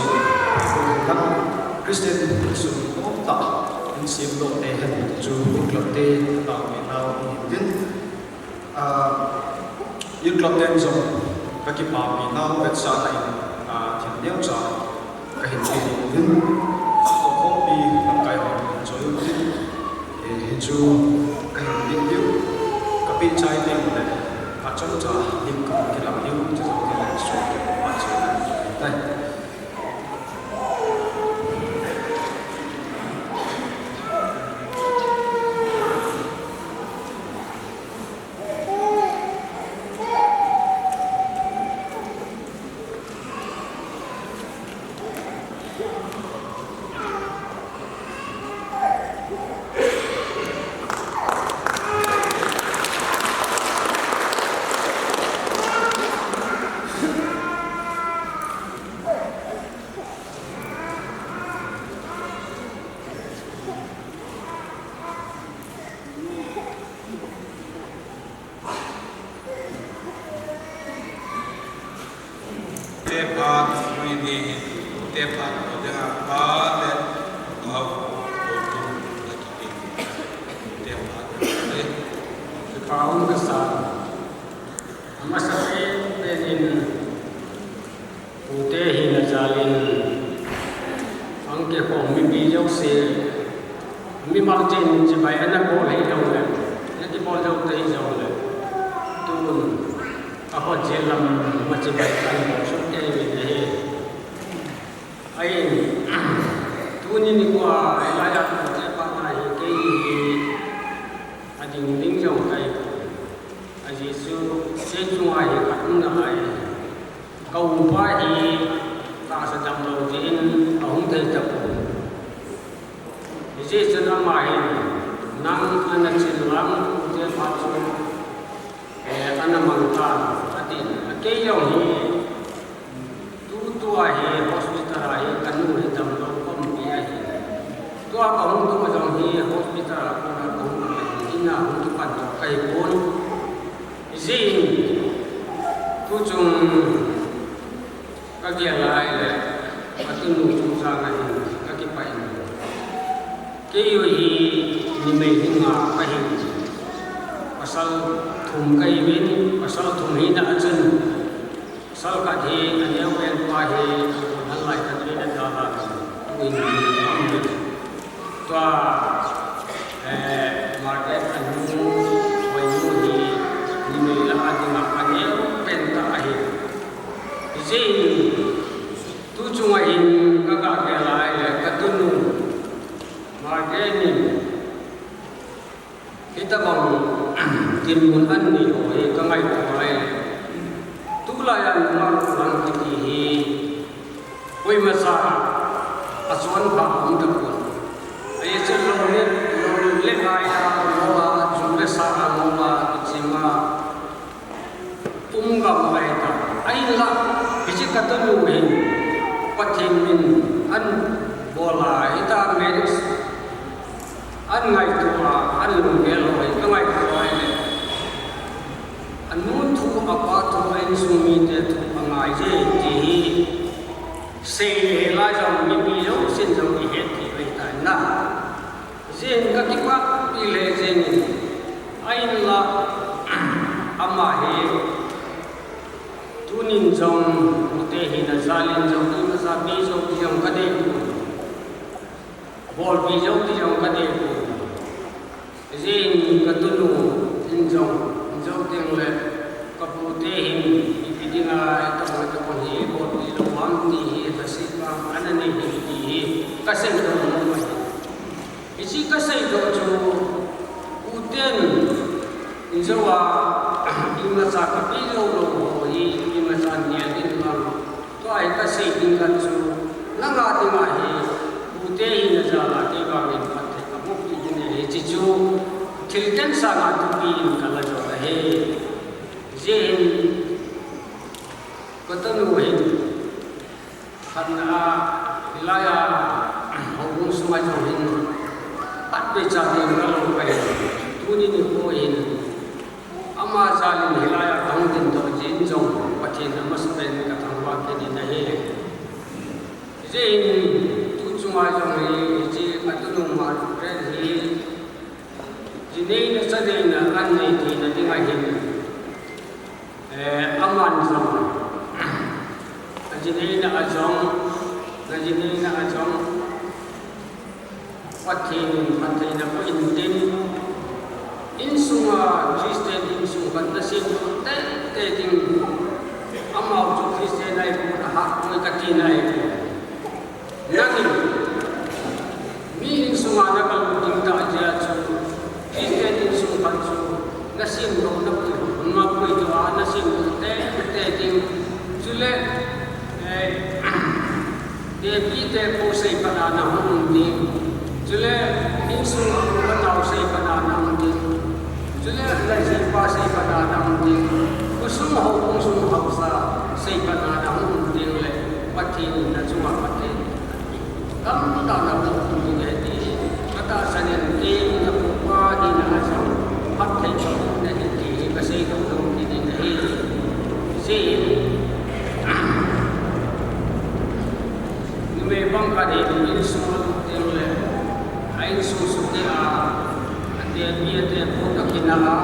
Christian insung nomtah in semdoh tehin chu, club te, taopi nau ahin tin. Ah, youth club ten jong ka kipapi nau vetsahna in, ah, thil neocha kahin pe ding uvin, tokhompi lamkai ho hin choi uvin, eh, hichu kahin pe diu, ka pehchai teng uleh, ka chomcha lim ka kilam diu, chu jong tin le chu pa chu tai. Te phat free ni hi, te phat ko dinga pa le, ko ko tu, la ki te, te phat ni. Kipa um kasa. Amasapen pen in, pute hina jal in, ahung kikhom mipi jouse, mimal cheh in chibai ana bol hih jongle, ana kibol jou tei jongle, tun, ahot jeh lam ma chibai ana bol soh kei uvin ahi. Ahin, tuni nikho a, hilai a pute phat na hi kei hi, ading ding jong kahi. Ajeh chu, hiche chunga hi ka umna lai. Ka upa hi tahsa damlou jeh in ahung thei tapon. Hijeh chun ama hin, nang ana chin lang, pute phat chu, eh, ana mang tan, atin. Akei jong hi, Tutua hi hospital a hi kanu hi damlou khompi ahi. Tua kahung tung jong hi hospital a kona kahung tung ahi, ina hung kipan doh kahi pon. Hijeh in, tuchung kagel a ahile, katunu chungchang a hin kakipah in. Keiho hi numei hing nga kahin. Pasal thum kahiuvin, pasal thum hina a chun. Pasal khat hi aneo pen pa hi, ahung hal lai khat hi ana dalha, tuin hi aum uvin. Tua, eh, Margaret anu, Hoinu hi, numei lah a dinga aneo pen tah ahi. Hijeh in, tuchung a hin kagah gel a ahile, katunu, Margaret in, Hitabang dinmun anni ho hi kangaito a ahile, tulai a nungah lang kiti hi, koimacha achonpha aum tapon. Ajeh chu lou le, lou le ngai a, lou a, jum le sa a, lou a, kichim a, Um gam ahi ta. Ahinla, hiche katunu hin, Pathen min ahin bol a, hita marriage ahin ngaito a, ahin lunggel ho hi kangaito a ahile. Anu thu, apa thu, a insung mite thu angai je, ti hi sei le hela jong mipi jousen jong ihet thei ahi tai na. Jeh in kakipah pi le jeng in, ahinla, ama hi, tunin jong, pute hina jal in jong, imacha pi jou ti jong kadei pon, bolpi jou ti jong kadei pon. Jeh in katunu in jong, in jou teng le, kapute hin, ipi dinga, itobang itobang hi, bolpi lou ham ti hi, lhasetna ana nei hi, ti hi, kasei lou lou mai. Hiche kaseidoh chu, uten, injou a, imacha kape jou lou ho hi, imacha nel in lang. Tua hi kasei ding khat chu, nanga dinga hi, pute hina jal a kei vangin phatthei kaboh peh ding ahi, hiche chu, thil ken sanga thupi in kala jo ahi. Jeh in, katunu hin, Khatna a, hilai a, houbung sunga jong hin, phat pei cha ding ka lo pai. Tuni nikho hin, ama jal in hilai a kahung dingdoh jeh in jong, Pathen amasapen in ka thangvah kit in ahi. Hijeh in, tu chunga jong hi, hiche a tunung ma ren hi, jineina chaneina an nei theina ding ahin. Eh, aman jong, ajineina a jong, najineina a jong, Pathen in phattheina boh intin, insunga Christian insung khat nasem teitei ding, amau chu Christian ahipon, ahat poi kati nai. Nangin, mi insunga nakalut ding tah jeh a chu, Christian insung khat chu, nasemdoh napoi, napoi tua, nasemdoh teitei ding. Chule, eh, tepi tepu seiphat a nahung um ding. Chule, insung a u le nao seiphat a nahung ding. Chule, najipa seiphat a nahung ding. Khosung houbung sung haosa seiphat a nahung um ding le, Pathen in nachunga Pathen tamtah naboh ding ahi ti hi, katahsan in, kei in, kapu pa in a jong, phatthei chom nahi ti hi kasei nom nom kit in ahi. Hijeh in, numei bang khat hi insung a lut teng le, a insung sukeh a, atepi atepu toh kinah a,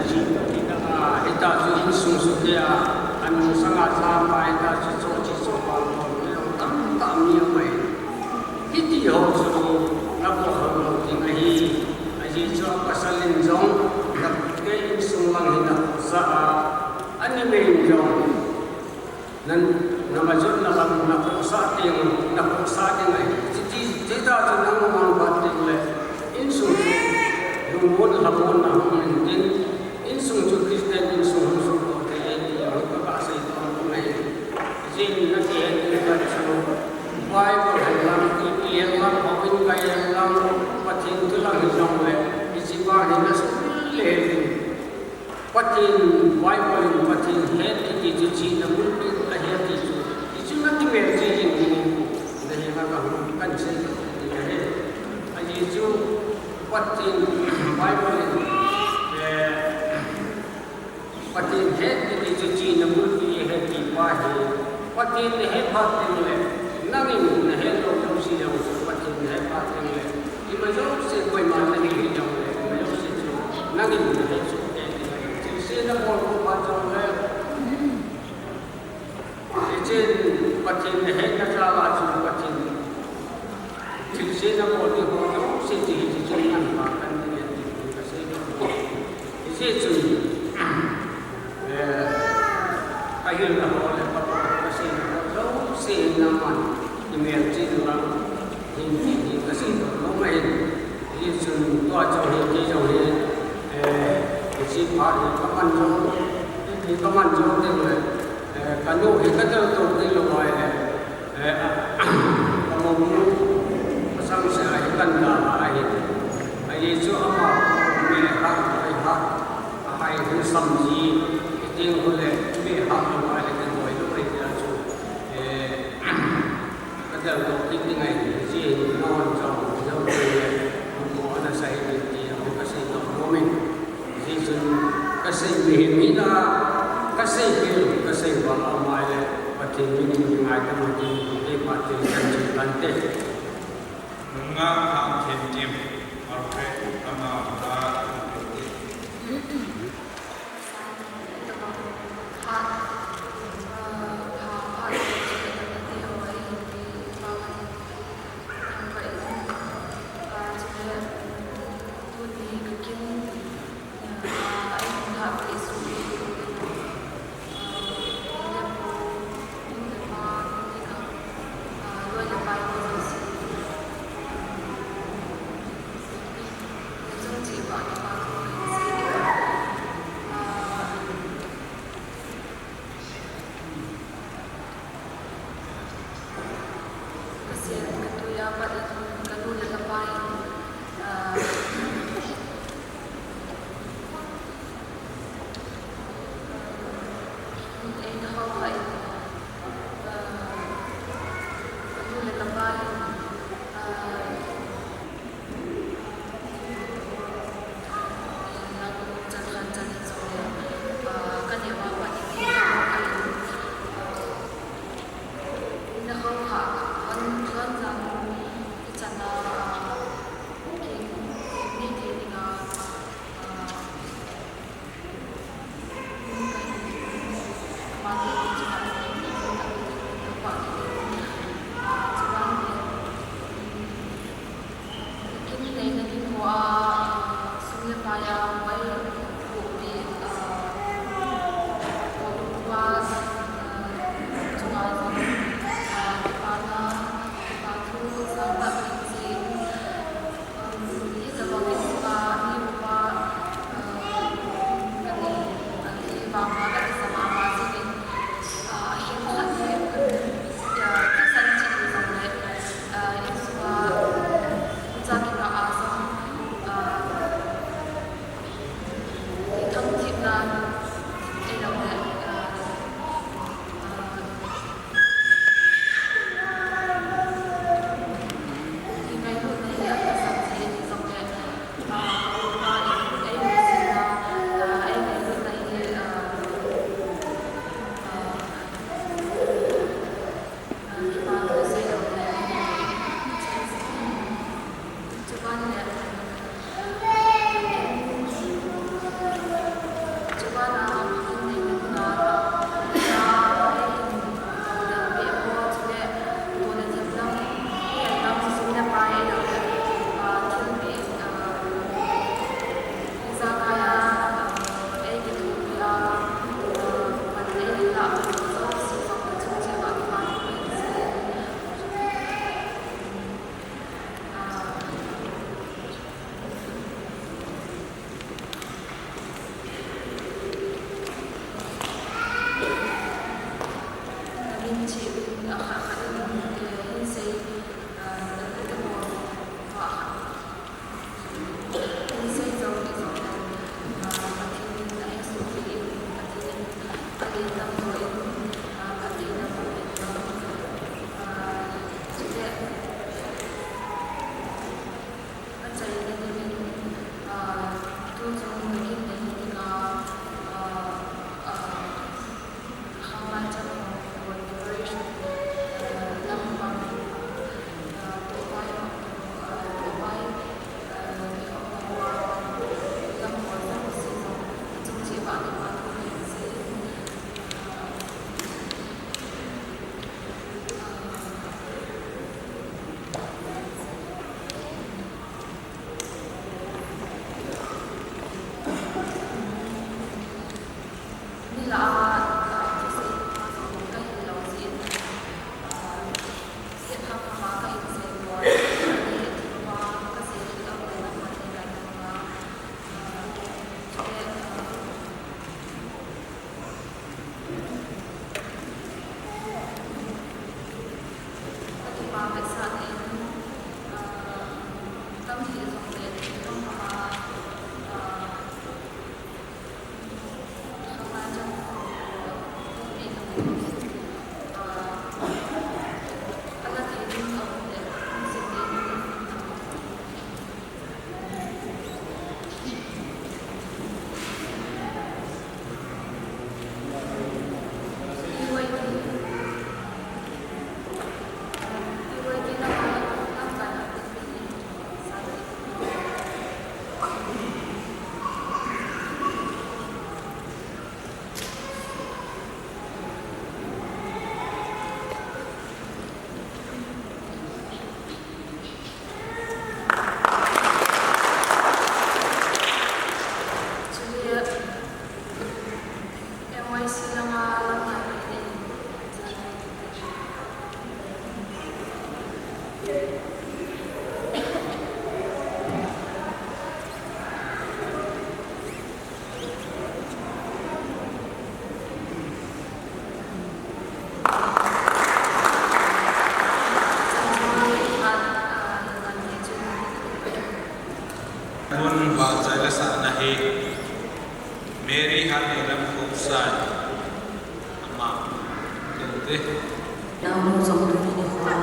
aji toh kinah a, hitia chu insung sukeh a, anung sanga japa hitia chu choche chopa tamtah mi aum e. Hiti ho chu napohsah lou ding ahi. Ajeh chu apasal in jong, na, kei insung lang hi napohsah a, anumei in jong, nan, namajotna lang napohsah ding, napohsah ding ahi. Chuti, chuti tah chu nang mang phat ding le, insung chu lungmon lhamon na hung intin, insung chu Christian insung hung sohdoh thei ahi ti jong hi kasei nom ahi. Hijeh in nakihet ding khat chu, Bible hen lang, ipi hen lang, houin kai hen lang, Pathen thu lang hijongle, hiche bang hi nasim le le. Pathen, Bible in Pathen het kiti chu chihna bulpi ahi ati chu, hichu nakimelchih jing ding in, nahenga kahung kahin sei ding ahi. Ajeh chu Pathen, Bible in, eh, Pathen het kiti chu chihna bulpi ahi ti pa hi, Pathen nahet phat teng le, nangin nahet lou jouse jong chu Pathen nahet phat teng le, ima jouse koima nahi hijongle, ima jouse chu nangin nahet soh kei ding ahi. Thilse nabol phat jongle, hiche Pathen nahetna jal a chu Pathen thilse nabol ding ho jouse chu hiche chu ngan pha kan ding ahi ti kasei nom. Hijeh chun, eh, kahilna ho le ka, kaseina ho jouse hi nangman imelchih in lang hin ti hi kasei nom ahi. Hijeh chun tua jong hi, kei jong hi, eh, hiche phat hi kaman jong, hi kaman jong teng le, eh, kanu hi kadel toh kit lou ahile, eh, kamomu, masang se ahi kan da ahi. Ajeh chu ama, me ha, ai ha, ahai hin samji, iting hule, me ha, ahile kan boi lou ahi tia chu, eh, kadel toh kit ding ahi, hijeh in nahon jong, jong le, mo ana sa hi ti, kasei nom nom in. Hijeh chun kasei mihem hina, kasei khel, kasei val aum le, Pathen min in ngaidam utin, kei phat in kahin ching tante. Nungah Thangthemkim, Alfred, ama, ama, Ka sen, ka tui a pat in, ka nu le ka pa in, ah, ei ka hau kha in, ah, Hun vahchoi le sahna hi Mary Hanheilam Khongsai, ama, tute. Nao nu jong tuni nikho a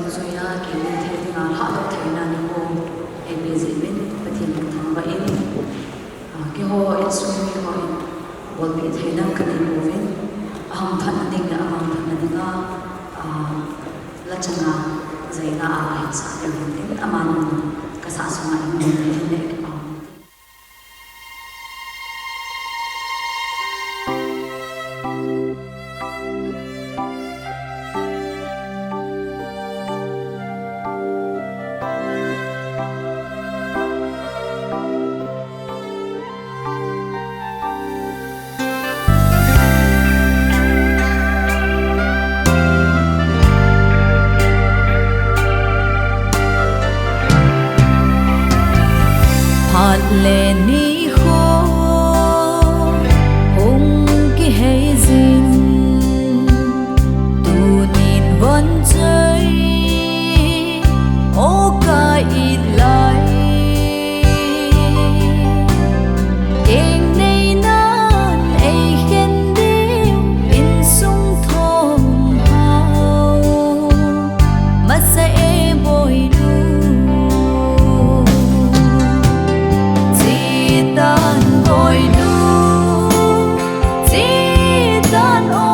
Zuia, kei min thei dinga lhahdoh theina nikho eipe jeh uvin Pathen min thangvah in, ah, keiho insung miho in bolpeh thei ding kanei pouvin, ahung thanna ding le amang thanna dinga, ah, la changa jaina a ahinsah ding uvin tin, amanu kasah sunga in bolpeh in le, ah, Phat le nikho hung kihei jin, tunin von choi o ka it lai. Keng neinan eikhen ding insung thom hao. Masa e boinu, chetan boinu, chetan o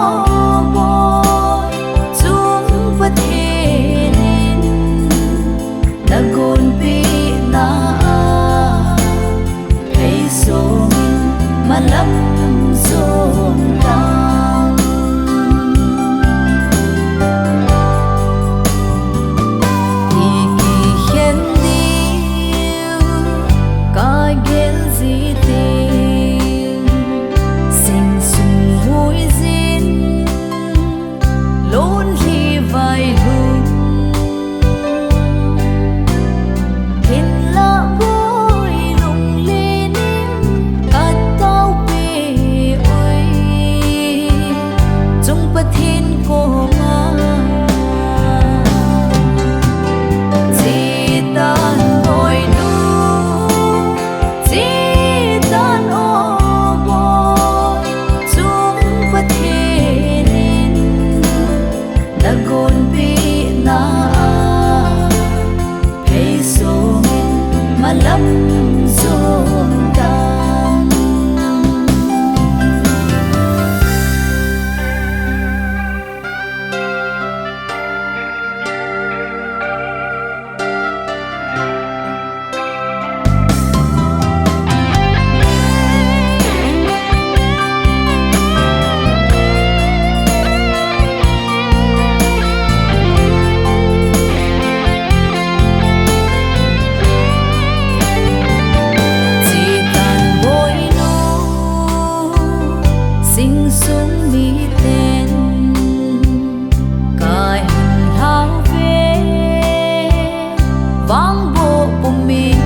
boi, chung Pathen in nagonpina a, ei songin malam jon tan. I kikhen diu ka gel ji teng, sing sung hui jin, lonlhi vailhun. Hinlah boi lunglen in ka taopi oi, chung Pathen koma. Chetan boinu, chetan o boi, chung Pathen in nagonpina a, ei songin malam jon tan. Chetan boinu, sing sung miten ka hin lhau ve, vangboh pumin.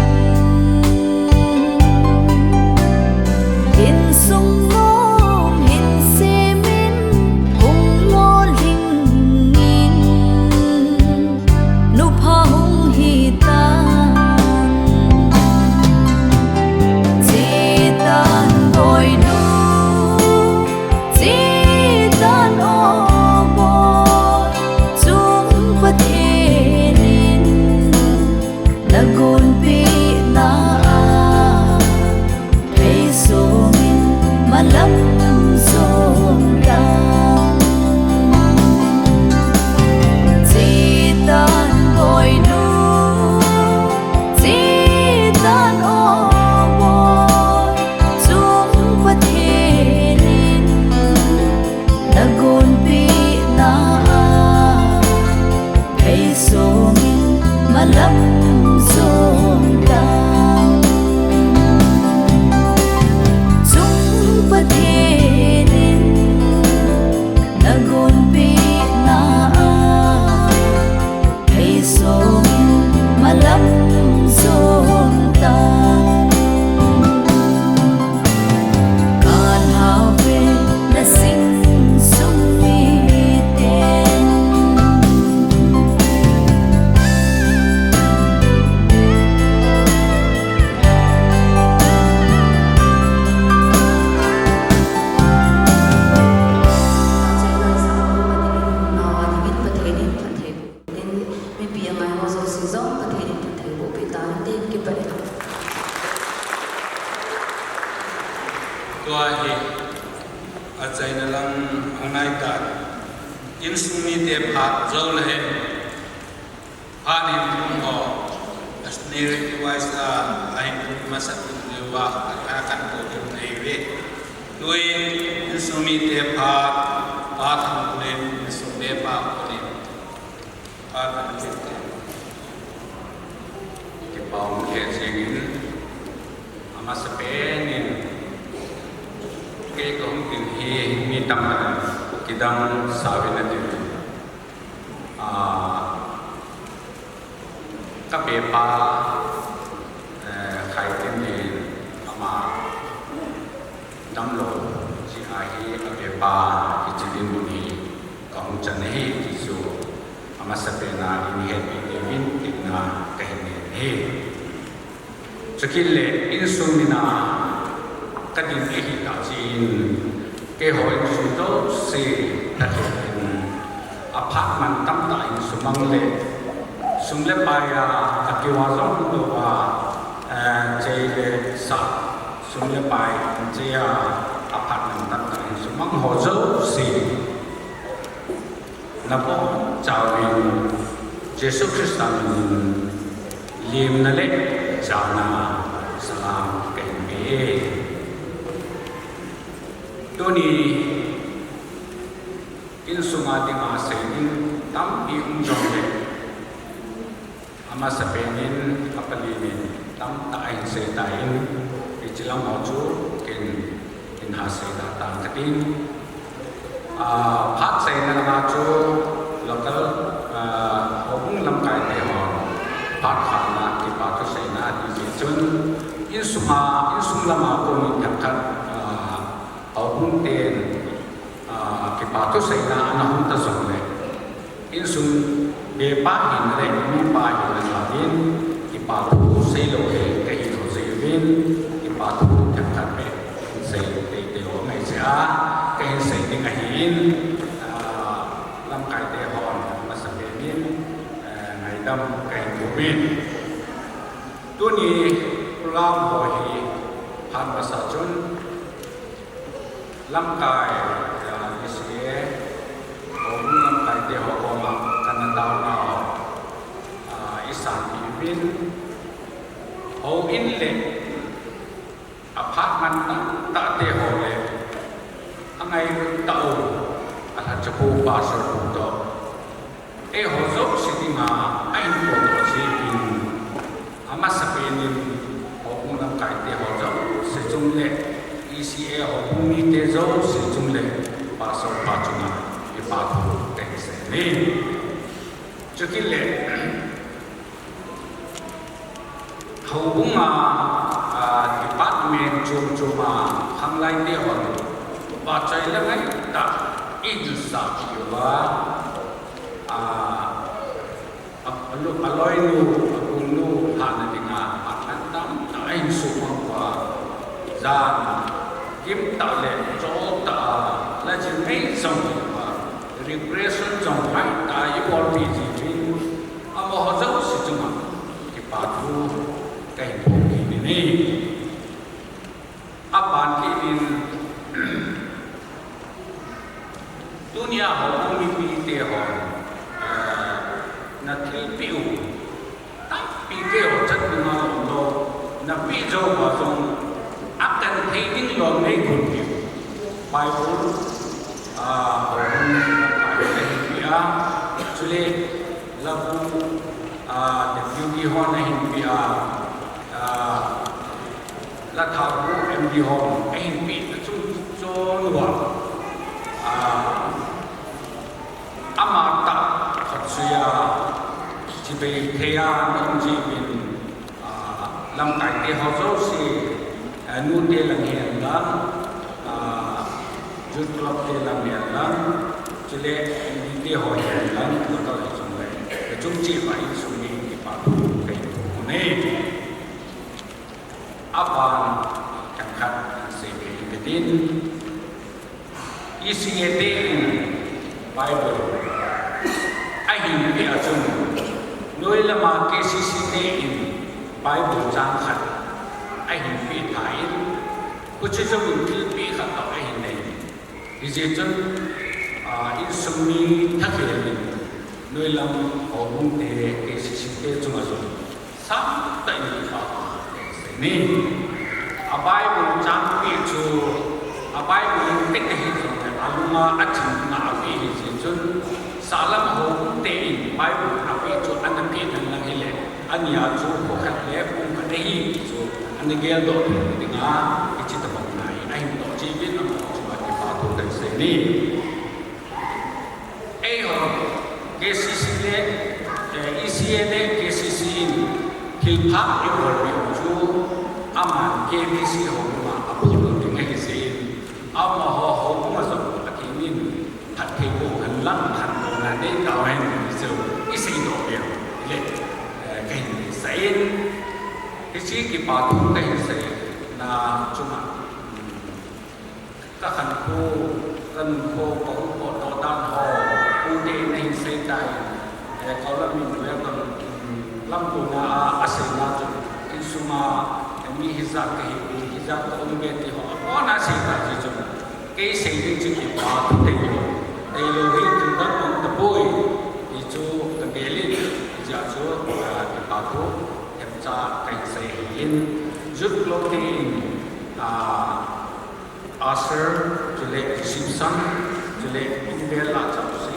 Insung nom hin semin, hung lolhing in, nupha hung hitan. Chetan boinu, chetan o boi, chung Pathen in nagonpina a, ei songin malam jon tan. Chetan boinu, chetan o boi, chung Pathen in nagonpina a, ei songin malam jon tan. Chung Pathen in Chaina lam angai ta. Insung mite phat jou le hen. Phat in kum ho. Asneri kiwai sa ahin kum masa kum le wa. Akha kan ko kum nei ve. Tui insung mite phat. Phat han kum insung le phat kum. Phat kan kum. Kipa um khe jingin. Amasapen in, kei kahung tin hi mi tamtah in kidang sauvin atin. Ah, kabepa, eh, Khaitin in ama damlou jeh a hi abepa kichi ding hi kahung chan ahi ti chu amasapen a in hetpi teuvin tina kahin nei ahi. Chukit le insung mina kading ahi tah jeh in, keiho insung jouse tah jeh in, aphat man tamtah in sumang le, sum le pai a, akiva jong lou a, eh, chei le sa, sum le pai in chei a, aphat man tamtah in sumang ho jouse. Nabonchauvin Jesu Christa min in limna le chana salam kahin pe e. Tuni insunga dinga sei ding tampi um jongle, amasapen in, apalin in, tamtah in sei tan, hiche lam ho chu ken, ken ha sei da tan katin. Ah, phat seina lama chu local, ah, houbung lamkai te ho phat khana kipa thu seina ti jeh chun, insunga, insung lama kon in themkhat, ah, houbung ten, ah, kipa thu seina ana hung ta jongle, insung bepa hina le mipa hina jal in kipa thu seilou hi kahi lou jeh uvin, kipa thu themkhat beh sei teitei lou ngai jeh a kahin sei ding ahin, ah, lamkai te hon amasapen in, eh, ngaidam kahin boh uvin. Tuni program ho hi phat masa chun, lamkai, ah, E C A, houbung lamkai te ho koma kana taona, ah, isan uvin, houin le aphat man tah, tah te ho le, angailut tah u, alhachapu pastor pu toh. Eiho jouse dinga ahin podoh jeh in, amasapen in houbung lamkai te ho jouse chung le, E C A houbung mite jouse chung le, pastor pa chunga kipa thu kahin sei e. Chukit le, houbunga, ah, department chom chom a khanglai te hon, vachoi le ngaitah in sah uva, ah, a, a lo-, aloinu, akulnu lhahna dinga, aphat tamtah ahin sumang uva, jan gim tah le chol tah a, la jing mei jong uva, repression jong hai ta i bol pi ji pi. Amaho jouse chunga kipa thu kahin phong kit in. Aban kit in, tunia houbung mipi te hon, eh, na thilpeh u tampi keiho chan dinga lom lou, na peh jou uva jong, akan thei ding lom nei gon peh u. Bible, ah, houbung, ah, ahin peh a, chule, Labu, ah, Deputy hon ahin peh a, ah, Lathabu M D hon ahin peh a, chu, chu chon uva, ah, ama tah khat sui a, chibai thei a, na um jeh uvin, ah, lamkai te ho jouse, ah, nu te lang hen lang, ah, youth club te lang hen lang, chule M D te ho hen lang, local ho jong le, kachung cheh uva insung mi kipa thu kahin phong e. Aban, themkhat, seipeh inge katin. E C A te in Bible ahin peh a chun, noi lama K C C te in Bible chang khat ahin peh tan, huche jouvin thilpeh khat toh ahin nei. Hijeh chun, ah, insung mi thakhel in, noilam houbung te, K C C te chunga jong, sangtah in kipathu kasei e. A Bible chang peh chu, a Bible in peh te hijongle, alunga aching na apeh hijeh chun, sahlam houbung te in Bible apeh chu ana peh henlang hile, ania chu kho khat le pung khat ahi chu ana geldoh thei dinga, hiche tobang nai ahin toh cheh uvin, amaho chunga kipathu kasei e. Eiho, K C C le, eh, E C A le K C C in thilpha eibolpeh u chu, aman K B C houbunga abol ding ahi jeh in, amaho houbunga jong Pathen in phatthei boh henlang, khantouna neitau hen ti chu iseidoh u hile, eh, kahin deisah in, hiche kipathu kahin seina chunga, um, kakhankho, kanunkho, kahung potdoh dan ho, pute in ahin seitai, eh, Kaolam in welcome, um, lamkona a, aseina chu, insunga, eh, mi hijat kahi, mi hijat kaum e ti ho, akona aseitai jeh chun, kei sei ding chu kipathu tailou, tailou hi thil dang um tapoi, ti chu kagel in, hijeh chun, ah, kipathu themcha kahin sei ahin, Youth Club te in, ah, usher, chule reception, chule invel a chapse,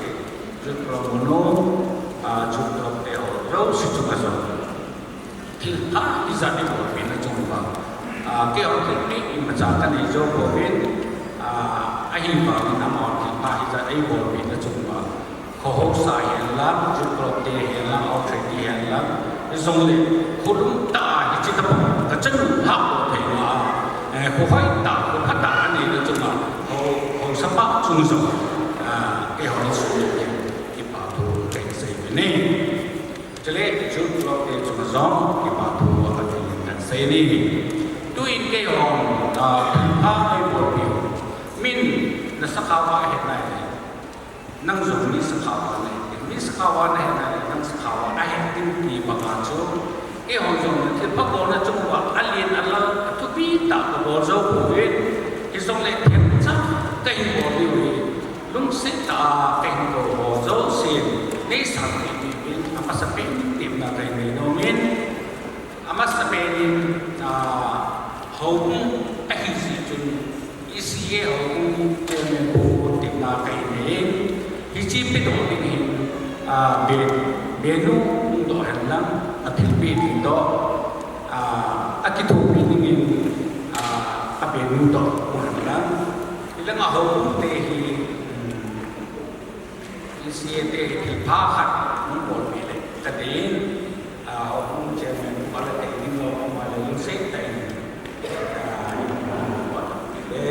Youth Club monu, ah, Youth Club te ho jouse chunga jong, thilpha hijat eibolpehna chunguva, ah, keiho thilpeh imacha kanei jou pouvin, ah, ahivangin amaho thilpha hijat eibolpehna chunguva, kho haosa hihen lang, Youth Club te hihen lang, Authority hihen lang, hijongle, kholung tah a hiche tobang kachanu lhahdoh theina a, eh, kho hoitah, kho phatah aneina chunga, ho, haosapa chunga jong, ah, keiho insung miten kipathu kahin sei uvin ahi. Chule Youth Club te chunga jong kipathu ahin kahin sei e. Tuin keihon, ah, thilpha eibolpeh u, min nasakhao a ahet nai le, nang jong mi sakhao a nahi, mi sakhao a nahet nai le, nang sakhao a ahet ding ti banga chu, keihon jong thilpha bolna chunguva alen alal, athupi tah kabol jou pouvin, hijongle themcha kahin bol diu hi, lungset tah a kahin kou ho jousen neisanpeh diuvin, amasapen in temna kahin nei nomin, amasapen in, ah, houbung ahi jeh chun, E C A houbung chairman pu temna kahin nei in, hiche pedoh ding hin, ah, be, benu hung doh henlang, athilpeh ding toh, ah, akithopi dingin, ah, abenu toh hung henlang, hilanga houbung te hi, um, E C A te hi thilpha khat hung bolpeh le kadei in, ah, houbung chairman pu la dei ding lou, ama le lungset tah in, ah, le,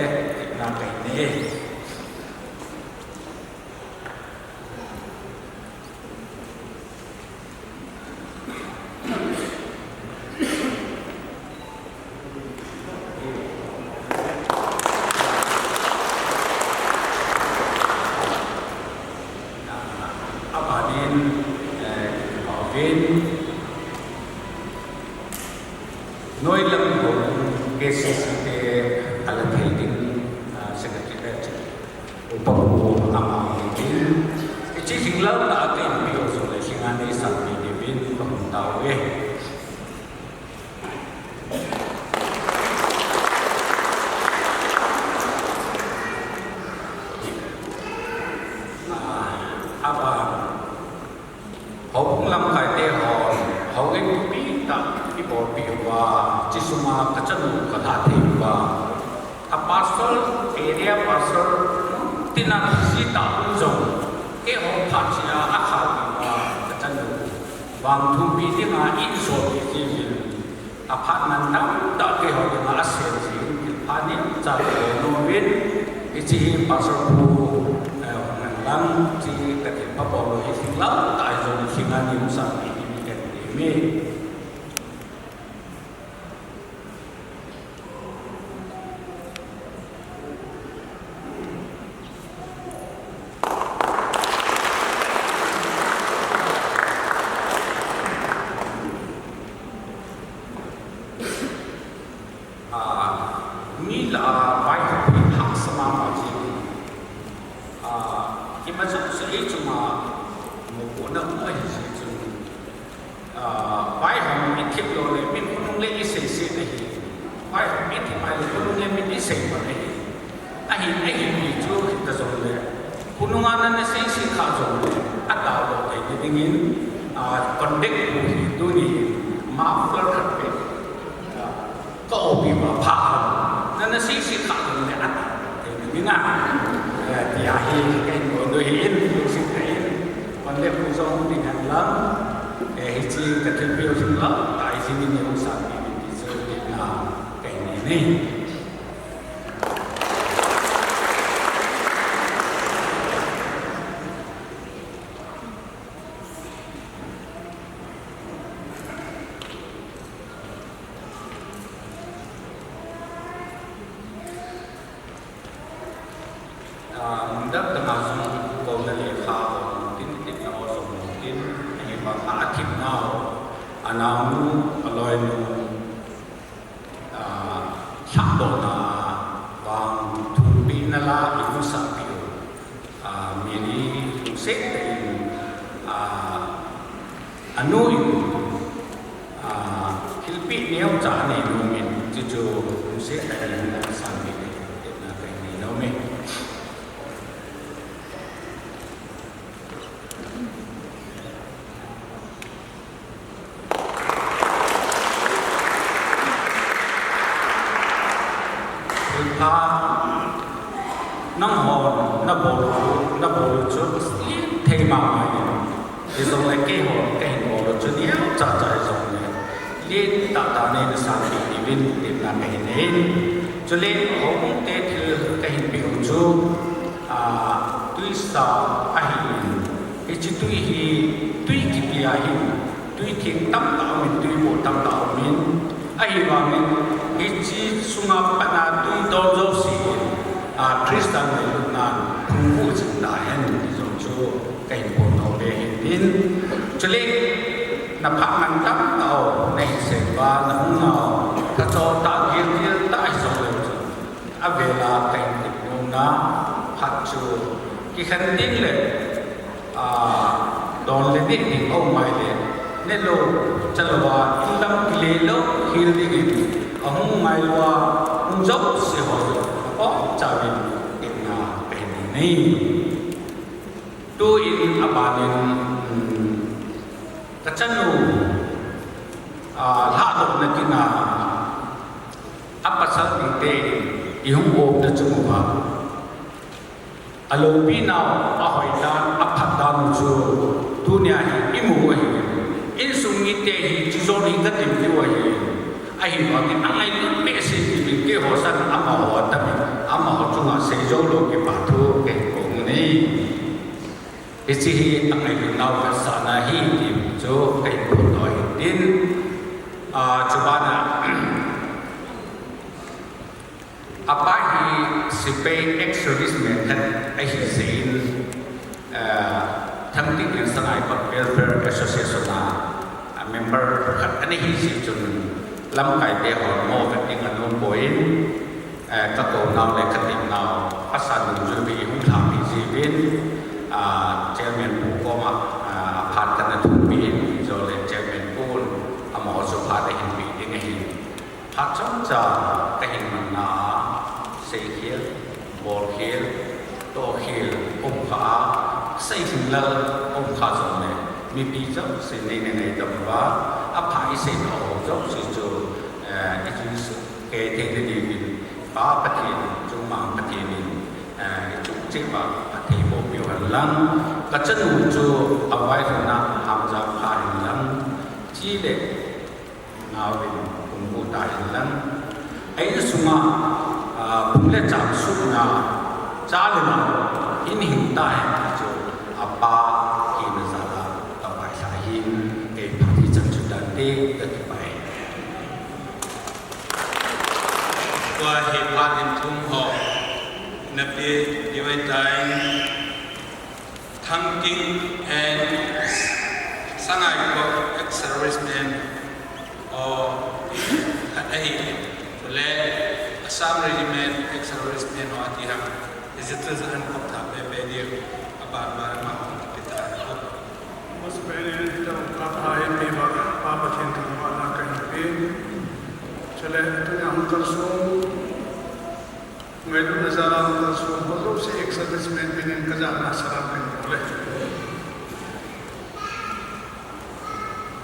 na kahin nei e. Abanin, eh, Alvin, noilam ho K C C te ala thei ding, ah, secretary le, upa pu ama hi tin. Hiche lhinglel tah a kahin peh u jongle lhinga neisanpeh diuvin kahung tao e. Ah, aban, houbung lamkai te hon, houin thupi tah ibolpeh uva, hiche sunga kachanu kalha thei uva, a pastor, area pastor, tina busy tah um jong, keiho phat cheh a akhah uva, kachanu vang thupi dinga eisolpeh jiuvin, aphat mantam tah keiho dinga asem jin, thilpha neocha kahin nei uvin, hiche hi pastor pu, eh, hung hen lang, hiche kathilpha bol u hi lhinglel tah a jong lhinga neisanpeh in kahin nei e. Ah, mi lah a vaihom hi hahsa mama jin, Ima chu chu ei chunga mopohna um ahi jeh chun, ah, vaihom i thip lou le min khonung le i seiset ahi. Vaihom i thip ahile khonung le min i sei pan ahi. Ahi, ahi ti chu hita jongle, khonunga nana seiset kha jongle, atao lou thei dingin, ah, conduct pu hi tuni muffler khat pe, ah, ka opi ma pha, nana seiset kha jongle, atao lou thei dingin a, eh, tia hi kahin bol u ahin, lungset tah in, conduct pu jong ding hen lang, eh, hiche ka thilpeh u jing lang, tai jing in, hung sah pi ti chu, tina, kahin nei nei. Ah, mun dang dang a jong kouna lekha ho, tin tin na ho jong tin, ahivang a thipnau, anaonu, aloinu, ah, lhahdohna vang thumpehna la i hung sahpeh u. Ah, Mary lungset tah in, ah, anu in, ah, thilpeh neocha anei nom in, chuchu lungset tah in hung sahpeh u, tina kahin nei nom e. Thilpha nanghon nabol u, nabol u chu lhing thei mama in. Hijongle keiho kahin bol u chu neocha cha hijongle, lhing tah tah in nei sahpeh diuvin tina kahin nei in. Chule houbung te thil kahin peh u chu, ah, tuisa ahin. Hiche tui hi, tui kiti ahin. Tui theng tamtah aumin, tui poh tamtah aumin, ahivangin, hiche sunga pat a tui dol jouse hin, a, Christa ngailutnan phungvuh jing tahen, ti jong chu kahin phongdoh be hin tin. Chule, na phat man tamtah u, na hinsei uva, na hung nau, thachol tah, gilgil tah hijongleu chun, avel a kahin tep nomna khat chu, kikhen ding le, ah, don le neh ding aum ngai le, netlou, chalou a, inlam kile lou hel dingin, ahung ngailua, hung jouse ho jong, akom chauvin, tina kahin nei. Tuin abanin, um, kachanu, ah, lhahdohna dinga, apasal dingte, ihung omna chung uva. Aloupi nau, ahoi dan, aphat dan u chu, tunia hi imu u ahi. Insung mite hi, chujon hi katim diu ahi. Ahivangin angailut behseh diuvin keiho san amaho atamin, amaho chunga seijou lou kipa thu kahin phong u ahi. Hiche hi angailut nau vetsahna ahi ti chu kahin phongdoh ahin tin, ah, chubana, apa hi sepai ex-serviceman khat ahi jeh in, ah, Thangting and Sangaikot Welfare Association a, ah, member khat ana hi jeh chun lamkai te hon mo vet ding anom poi in, eh, kakou nau le katep nau, asa dungjui in hung lhahpeh jiuvin, ah, Chairman pu koma, ah, aphat kana thumpi in, chule Chairman pun amaho chu phat ahin peh ding ahin. Phat chomcha kahin manna a, seikhel, bolkhel, tohkhel, umkha a, seilhinglel, umkha jongle, mipi jouse neina ngaidam uva, apha isei nau ho jouse chu, eh, ijui soh kei thei diuvin, Pa Pathen, Chungmang Pathen in, eh, ichung cheh uva, phatthei boh peh u hen lang, kachanu chu availhahna, hamjam pha hen lang, chule, naovin phungvuh tahen lang. A insunga, ah, phung le chang suhna, cha le nao, in hing tahen ti chu, apa hina jal a, kavailhah ahin, kei phat hichan chu tante, kakipah e. Tua hi phat in thum ho, nape, Divine Time, Thangting and Sangaikot ex-serviceman ho khat ahi, chule Assam Regiment ex-serviceman ho ati ham, hiche chu ahin khop tha pepe diu. Bye bye, ma. Kita. Mas pene ta ka pa e mi ba pa pa thin ta ma na ka hin pe. Chale, tu na hung kal so. Ngai tu na jala hung kal so. Ho to si exercise men pinin ka jana salam pen bole.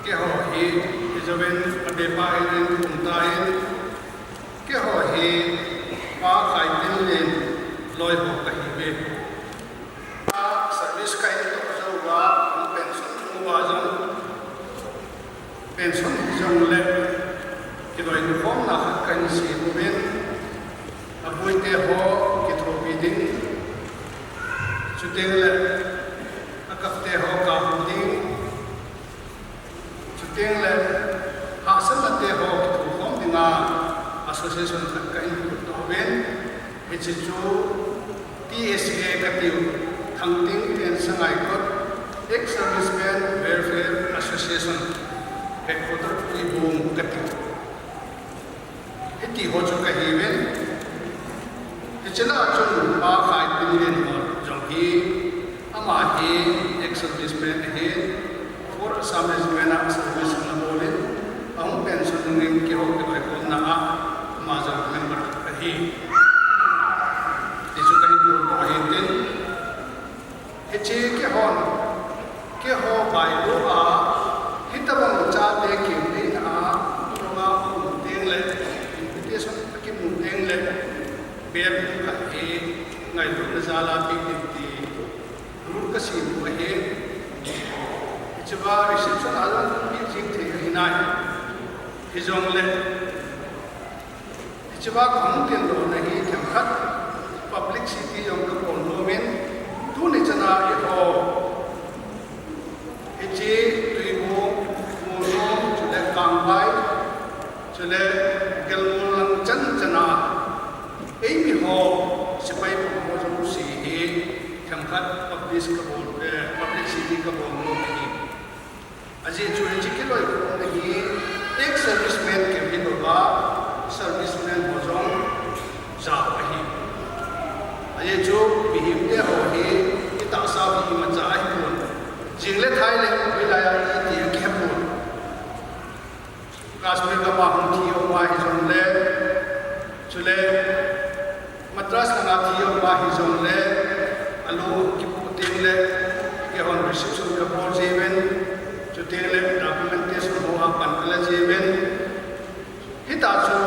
Keiho hi, hijouvin, abepa in, kum ta in, keiho hi, Pa Khaitinlen loi ho kahiuve. Service kahin toh jouva, pension uva jong, pension hijongle, kiloikhomna khat kahin sem uvin, abuite ho kithopi ding, chuteng le, akapte ho kahu ding, chuteng le, hahsatnate ho kithokhom dinga association khat kahin phut uvin, hiche chu T S A katiu, Thangting and Sangaikot Ex-Servicemen Welfare Association, Headquarter Tuibong katiu. Hiti ho chu kahiuvin. Hiche lah a chun Pa Khaitinlen ho jong hi, ama hi ex-serviceman ahin, Fourth Assam Regiment a service ana bol in, ahung pension dingin keiho kiloikhomna a, ama jong member ahi. Ti chu kahin phut ahin tin. Hiche keihon, keiho bailo a, hitobang chate kemneina a, program aum teng le, invitation akimu teng le, bel khat hi ngailutna jal a pe ding ti, rule kasem u ahi. Hichea reception a jong pe jing thei ahi nai. Hijongle, hichea kahung tillouna hi themkhat publicity jong kabol nom in, tuni chan a eiho, hiche Tuibong, Molnom, chule Kangvai, chule Gelmol lang chan chan a, eimi ho, sepai pang ho jouse hi themkhat publish kabol, eh, publicity kabol nom ahi. Ajeh chu hiche kiloikhomna hi ex-serviceman keu hilouva, serviceman ho jong jao ahi. Ajeh chu mihemte ho hi itahsa u hi imacha ahipon. Jing le thai le hoilai a iti akihepon. Kashmir gam a hung thi uva hijongle, chule Madras langa thi uva hijongle, alou kipu teng le, keihon reception kabol jiuvin, chuteng le documentation ho a pan kala jiuvin, hita chu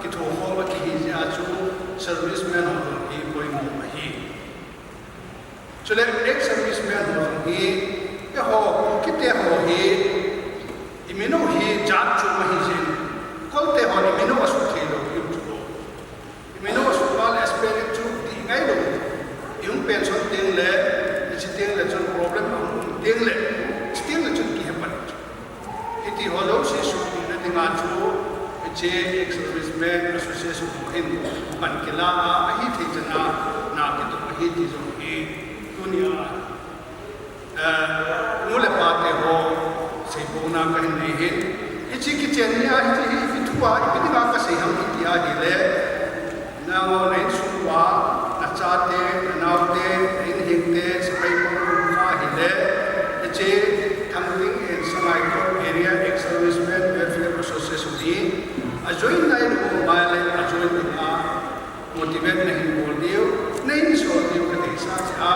kithokhom a kihi jeh a chu serviceman ho hi poimo ahi. Chule ex-serviceman ho jong hi, eiho, Kukite ho hi, imin u hi jat chom ahi jeh in, Kolte hon imin u asut thei lou diu chu. Imin u asut phat le aspect chu ti ngai lou. Ihung pension teng le, ichi teng le chun problem ahung um teng le, ichi teng le chun kihe pan chu. Hiti ho jouse suhpehna dinga chu, hiche ex-serviceman association ho hin pan kila a, ahithei chan a, na kitoh ahi ti jong hi, tunia, eh, nu le pate ho, seibolna kahin nei ahin. Hiche kichen nia, hiche hi ipi thu a, ipi dinga kasei ham iti ahile, nangho na insung uva, nachate, nanaote, na inhengte, sepai pang um kha ahile, hiche Thangting and Sangaikot Area Ex-Servicemen Welfare Association hi, ajoin nailou uva le, ajoin dinga motivate nahin bol diu, nahin sol diu kadeisah jeh a,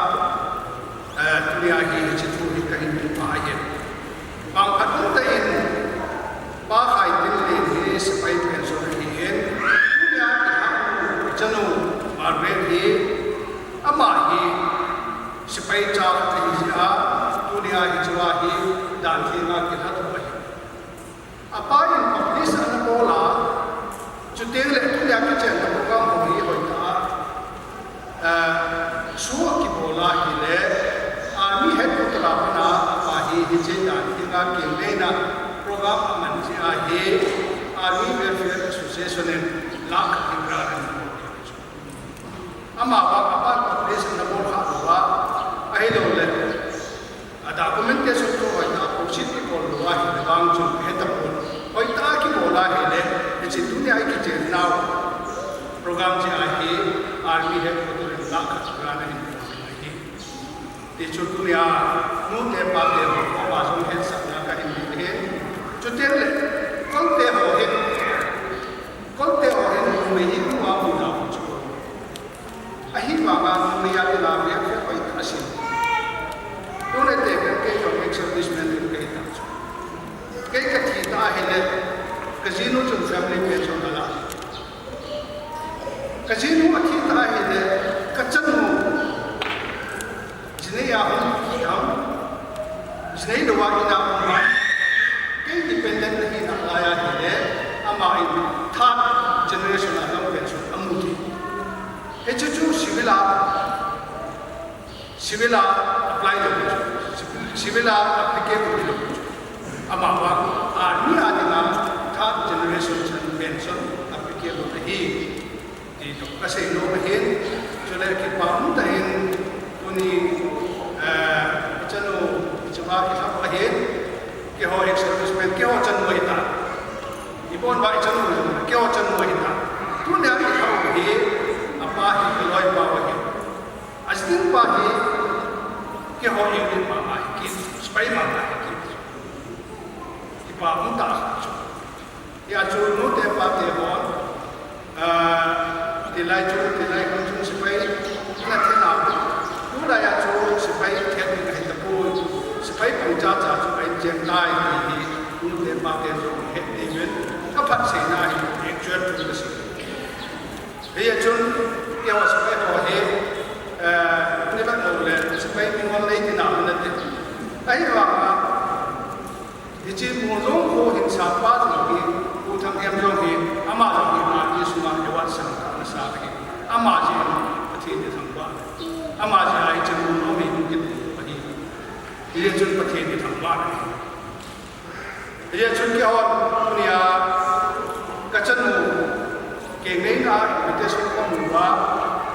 eh, tunia hi hiche thu hi kahin pha ahi. Bang phat umtah in, Pa Khaitinlen hi sepai pension ahin, tunia ihanu, ichanu Margaret hi, ama hi sepai cha ahi jeh a, tunia hichea hi dan thenga kilhat u ahi. Apa in publish ana bol a, chuteng le tunia kichenna program ho hi hoitah a, eh, show akibol ahile, Army Headquarter a pat a, apa hi hiche dan thenga kemneina program aman jeh a hi, Army Welfare Association in lakh khat hi grant ana bol. Ama vang apan publish ana bol kha louva, ahilouleh, a documentation chu hoitah a proceed ibol lou ahile vang chu hetapon. Hoitah a kibol ahile, hiche tunia ikichenna u program jeh a hi Army Headquarter in lakh khat grant ahin bol ahi. Tichu tunia, nute pate ho, ama jong hetsahna kahin nei ahi. Chuteng le, kolte ho hin, kolte ho hin, numei hi mua mu nau chu. Ahivanga numei a ila ve ve hoitah ahi. Tule te kan kei jong ex-serviceman ding kahi ta chu. Kei kathi ta ahile, kajinu chun family pension ala. Kajinu athi ta ahile, kachanu jinei a hung hi ham, jinei louva ina um ham, kei dependent nahi nalai ahile, ama in third generation a lam pension amu thei. Hiche chu civil a, civil a apply lou chu, civil a applicable lou chu. Ama vang, army a dinga third generation chan pension applicable ahi. Ti toh kasei nom ahin, chule kipa umtah in, tuni, eh, ichanu, ichapa ilhah u ahin, keiho ex-serviceman, keiho chanu ahitai. Ibon uva ichanu, keiho chanu ahitai. Tunia ilhah u hi, apa hi kaloipa u ahi. Ajing pa hi, keiho unit mama ahi kit, sepai mama ahi kit. Kipa umtah chu. Hia chu nute pate hon, ah, tilai chu, tilai khang chun sepai, na thina. Tulai a chu sepai khet ding ahi tapoi. Sepai pang cha cha chu ahin cheng tai ti hi nute pate jong het diuvin. Kaphatseina hi actual chu kasei. Hia chun, keiho sepai ho hi, eh, ni bat lou le, sepai mingol nei tina hung nate. Ahivanga, Hiche Molnom kho hinsah pa jong hi, Pu Thanghem jong hi, ama jong hi, army sunga award sang tah ana sa ahi. Ama jeh in Pathen ithangvah. Ama jeh a hiche Molnom hi hung kimu ahi. Hijeh chun Pathen ithangvah ahi. Hijeh chun keihon, tunia, kachanu, Kengneina invitation kamu uva,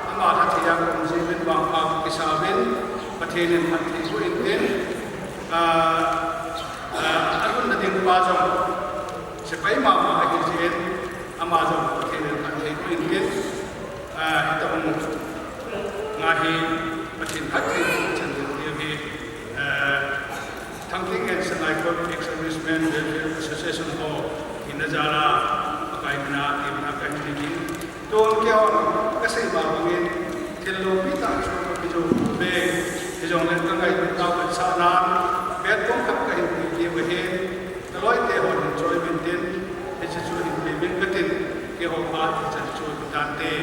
ama lhathei a kaum jeh uvin vangpha kakisauvin, Pathen in phatthei boh intin, ah, ah, alhunna ding pa jong, sepai mama ahi jeh in, ama jong Pathen in phatthei boh intin, ah, hitobang nga hi Pathen phatthei chan ding ti hi, ah, Thangting and Sangaikot Ex-Servicemen Welfare Association ho hina jal a, Pakai mina, temna kahin nei in. Tun keihon kasei ma bangin, thil loupi tah chu kakijoh uve, hijongle kangaito tah vetsahnan, bet bang khat kahin pe diu ahin, kaloite hon hin choi uvin tin, hiche chu hin pe uvin katin, keiho phat hichan chu hitante.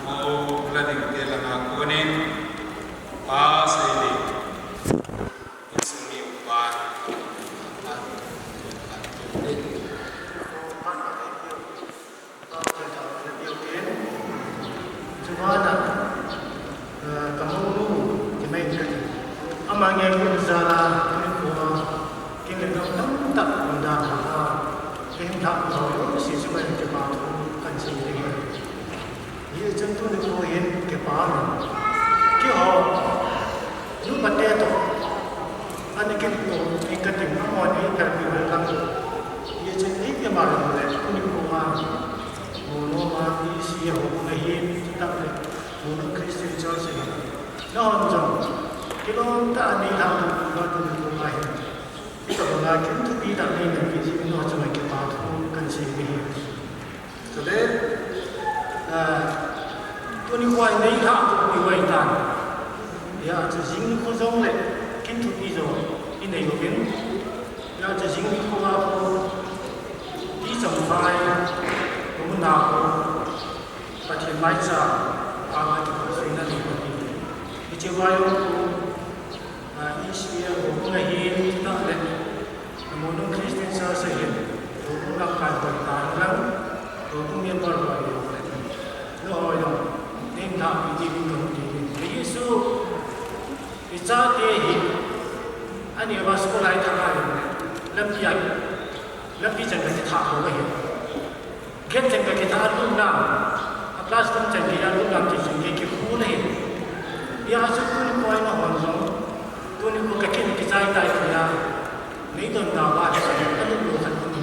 Mo la ding te langa konin, pa sei ding. Insung mi upa. Chubana, eh, kamonu, kimai kati. Ama nge kun jala, kun ko, kin le kam tam tak kun da ha. Kin thak ko, si chubana kipa tu, kan si le. Hichun tuni kho hin kipa na. Keiho, numei te toh. Ani kit ko, ni kating amon ni interview hal lang. Hichun ni kipa na le, tuni kho ma. Molnom a, E C A ho na hin, chutah le, Molnom Christian Church hin. Nahon jong, kilom tah a neilhah u, tuni kho ma hin. Hitobanga kin thupi tah nei na pi ji, nahon jong kipa thu kan sei ni hin. Chule, ah, tuni kho a neilhah u hi uve tan. Hijeh chun jing nikho jong le, kin thupi jong inei uvin. Hijeh chun jing nikho a khu, ti cham phai, umna khu, Pathen maicham, ama ti khu suina nei uvin. Hiche vai khu, Ah, E C A ho hung ahin, chutah le, Molnom Christian Church ahin, houbung lamkai hoi ta inlang, houbung member hoi jong le, nangho jong, neina Lampi chan ka kitha ho ahi. Gate chan ka kitha a lutna, a classroom chan ka lutna ti chan ka kihu na hi. Hia chu tuni ko ina hon jong, tuni ko ka kin kichai tai tia, nei don na ba ka lut lo khat ni.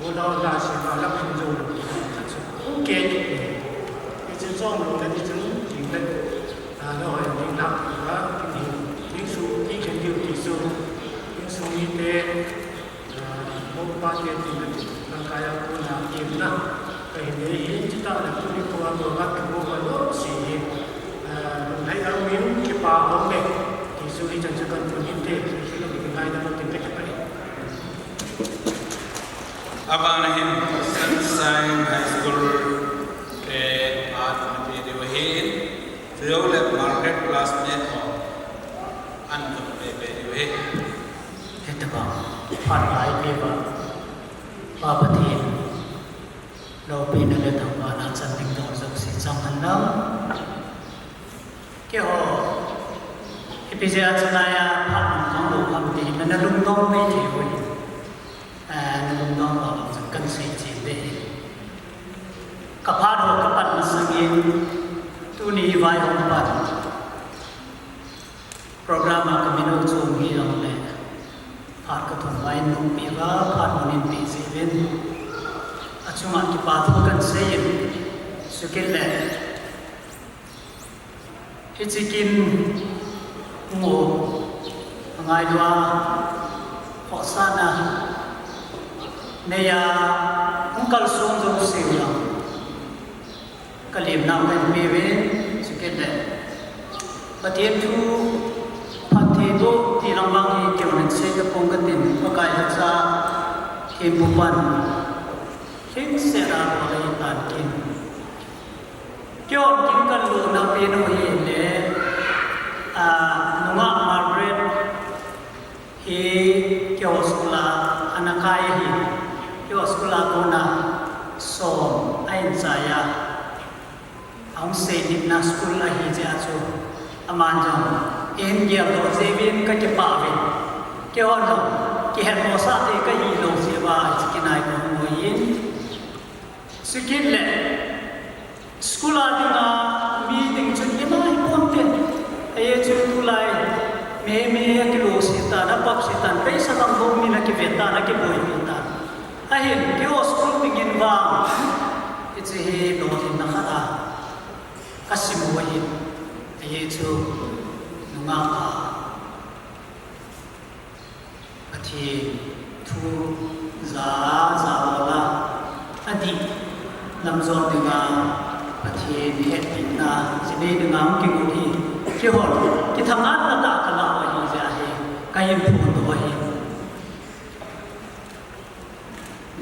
Go dau la se ma la phun jo lo khat chu. Hu ke tu ni. Ni chin jong lo na ni chin jing le. A lo hoi ni na ba ni. Ni su ni ken diu ti su. Ni su ni te. Mopa te ti na ti, langkaiya kona ti na, ka hi nei hi, chutah le tuni ko a ko va ki mo va lo si hi, lunglhai a min kipa om le, ti su hi chan chu kan tun hin te, hi lo ki ngai na lo tin ka kipa e. Abana hin Sunshine High School te phat na pe diu ahi, Theo le Margaret classmate ho an ka pe pe diu ahi. Hitabang phat ngai peh uva, Pa Pathen loupina le thangvahna chan ding dong jouse chang hen lang. Keiho, ipi jeh a chulai a phat um thang lou ham ti na, na lungdong mai thei u hi. Eh, na lungdong uva bang chun kan sei chen ding ahi. Ka phat ho ka pan masangin, tuni vaihom pan program a ka min hung chom hi jong le, phat ka thum uva in hung peh uva, phat mun in peh jeh uvin, achunga kipa thu kan sei in, chukit le, hiche kin hung um, ngailua, khohsahna neiya hung kalsong jouse u jong ka lemna kan pe uve, chukit le Pathen thu phatthei boh ti lang vang hi keiman sei tapong katin, Pakai lhacha thempu pan lhingset a bol ahi tan kin. Keihon kin kan lona pen u hi le, a, nungah Margaret hi keiho school a ana kai ahi, keiho school a kona som a in chai a, ahung seidipna school ahi jeh a chu, aman jong, eihin geldoh jeh uvin ka kipah uvin, keihon jong, kihetmosah thei kahi lou jeh uva, hiche kinai kahung u ahin, chukit le, school a dinga mi ding chun ima hi ponte. Ahi chu tulai mi, mi akilose tan, apapse tan, paisa dang bou min akive tan, akiboipi tan. Ahin, keiho school dingin vang, hiche hi lolhinna khat a kasim u ahin. Ahi chu nungah a Pathen thu ja, ja bol a, adih lam jom dinga, Pathen hetpina, jinei dinga hung kigot hi, keihon, kithangvahna tah kalah u ahi jeh a hi, kahin phondoh u ahi.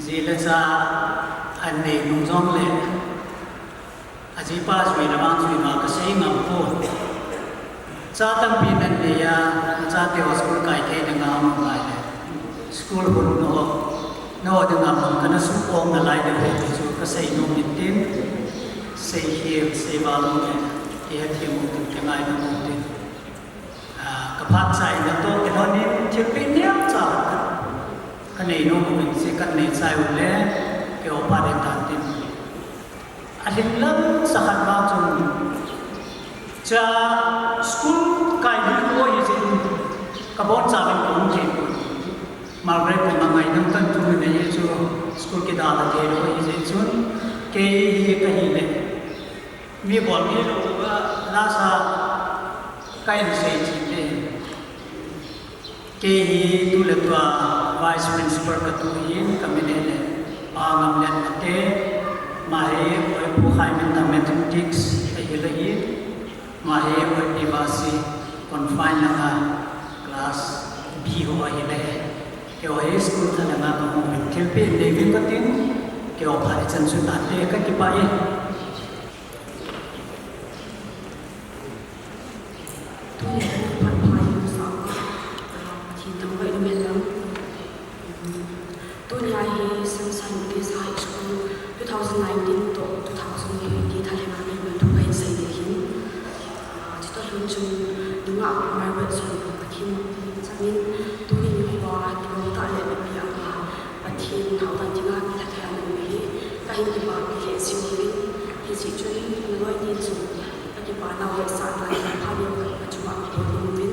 Ji le cha anei nung jong le, ajipa jui le vang jui ma kasei ngam pon. Cha tampi nan nei a, nachate ho school kai thei dinga um ngai le. School hun nangho, nangho dinga mun kana suhkhom nalai diu ahi ti chu kasei nom in tin. Sei hi, sei val u le, kihethem u tin, kingaidam u tin. Ah, ka phat chai natoh kilhon in thilpeh neocha kanei nom uvin, hiche kanei chai u le, keiho phat in tan tin. Alhing lamsa khat vang chun, cha school kai ni ko hi jeh in, kabonchauvin kaum thei poi. Margaret koma ngaidam kan tum in ahi chu, school kidalha thei lou ahi jeh chun, kei hi kahi le, mi bol mi lou uva, lasa kahin sei chin le. Kei hi tuletua Vice Principal katu hin, kamin hile Pa Ngamlen Mate, ama hi Oiphukhaimintang Mathematics ahile hin, ama hi Oipi Vasi Confine langa class B ho ahile. Keiho hi school thalheng a kahung uvin thilpeh neiyuvin katin, keiho phat ichan chu tante, kakipah e. Tunia kan phat pha hi masang a, ah, Pathen thangvah in um hen lang. Tunia hi Sunshine Baptist High School two thousand nineteen toh two thousand twenty thalheng a keiman thu kahin sei ding ahin. Ah, chutoh lhon chun nungah Margaret Sonbon Pathen in changin tuni nikho a kilom tah le Nau le sah tan, phat le phat a chunga bol ding uvin.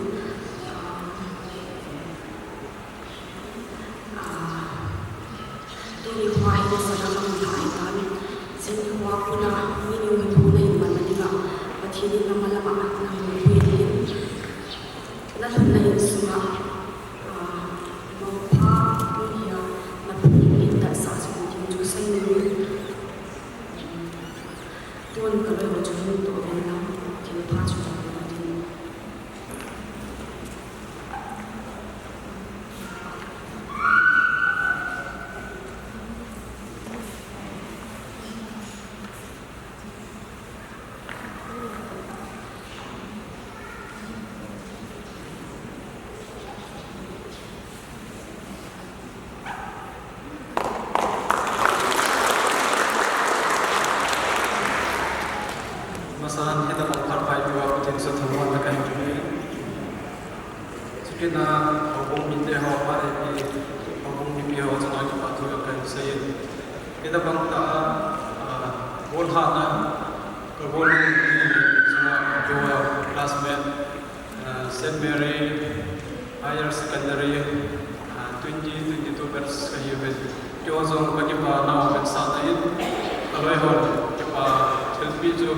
Ah, tuni khoa hi nasatah a hung lha ahitan. Tuni khoa kona mi ni hung lhung na in man na dinga, Pathen in na malam a na hung pui in. Na lhunna in sunga, ah, mangpha mi hi a, na pui in tatsah chu ding chu sei ni. Tun ka loi ho chu hung to ven lang, thil pha chu hung to ven. Masan hitabang phat paipi uva Pathen chu thangvahna kahin pe. Chukit a houbung mite ho, phat le phat a houbung mipi ho chunga kipathu kahin sei in. Hitabang tah a, ah, gollhahna, ka gollhahna chunga ka classmate, ah, Saint Mary Higher Secondary, ah, twenty twenty-two batch kahiuve. Keiho jong ka kipana vetsahna in, ka loi hon kipa thilpeh chu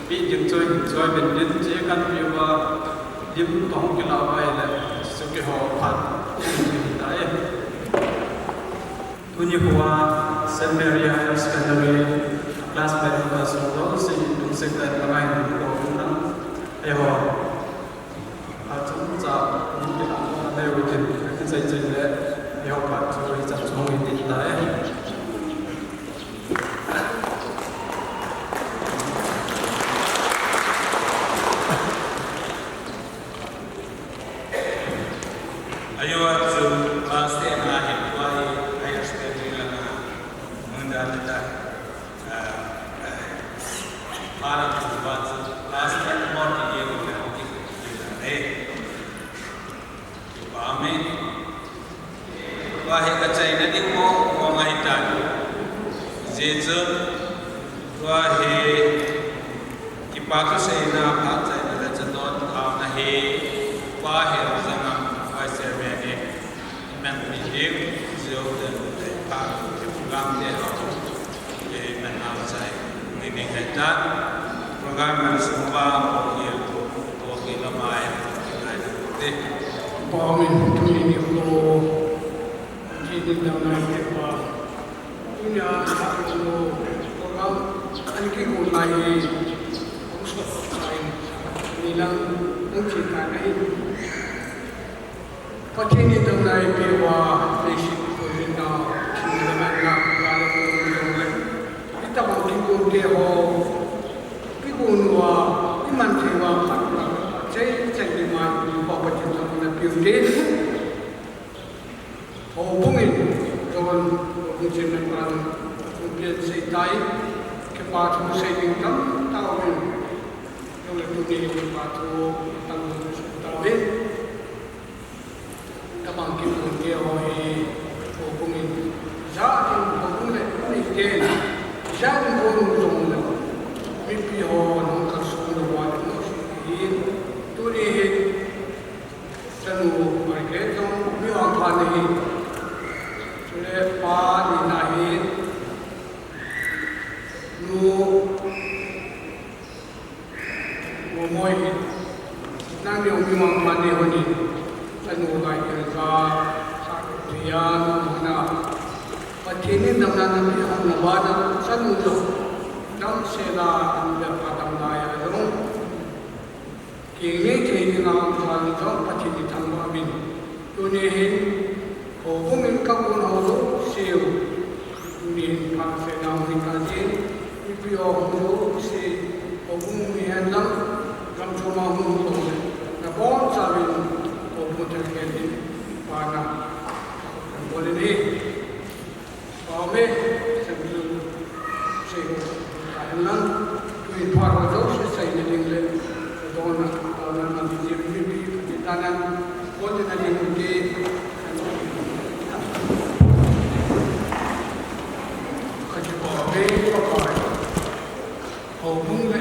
peh ding chu hin choi ven in, che kan peh uva lim tong kilah uva ahile, chu keiho phat ahitai. Tuni khoa Saint Mary Higher Secondary classmate ho kasung jouse lungset tah in ka ngaidam uvin lang. Eiho, achom cha, hung kilah na leu tin, kichai chai le, eiho phat chu hichan chu hung hi ding tai. Ajo a chu class ten a hin tua hi higher secondary langa hung dan ta, ah, para tu ba chu class ten mo ti ye ko ko ki ki na ne. Kipa ume. Tua hi kachaina ding mong mong ahitan. Hijeh chun tua hi kipa thuseina, phat chaina le chadon thaona hi Pa Helzangam, Vice Chairman in amen pi ding, Jio te, te, pa, te, program te ho. Amen. Ngai ngai ta. Program man sung ba, ko ye ko, ko ke la mai, ngai na ko te. Pa min tuni ni ko, tuni ni dam nai te pa. Tuni a sa ko, program an ki ko nai, ko so sai, ni lang, ang ki ta nai. Pathen in damna eipeh uva, leiset a koi jing nau, thil le man na, ga le koi jong le. Hitabang kigon te ho, kigon uva, iman thei uva, phat uva, chai chai ding ma, Pa Pathen thangvahna pe ute. Houbung in, John, houbung chairman pan, houbung pen sei tai, kipa thu sei ding tamtah aum in, jong le tuni kipa thu tamtah sei tauvin. Tabang kigon te ho hi, houbung in, ijat in houbung le mite, ijat in gon u jong le, mipi ho nung kalson lou va le nung si hin, tuni hin, chanu Margaret jong mi vangpha nahi, chule pa ni nahi, nu Momoi hi, nang ni ong mi vangpha nahi hon in, chanu lai kel ka, sa tia, na, Pathen in damna na pe hon na bana, chanu jong, damsel a, an bia pa damna a jong. Kei ngei thei ding a um phat in jong Pathen in thangvah uvin. Tuni hin, houbung in ka gon ho jouse u. Tuni hin phat sena hung hi ta jin. Mipi ho hung jouse, houbung mi hen lang, gam chom a hung jouse. Na bonchauvin, houbung thil khen in, pa na. Bol in hi. Amen. Sei ho, sei ho. Amen. Tui pha ho jouse sei na ding le. Dona, dona na mi ji mi bi, mi ta na. Kon na ding ki. Ka ji pa, amen, pa, pa. Houbung le.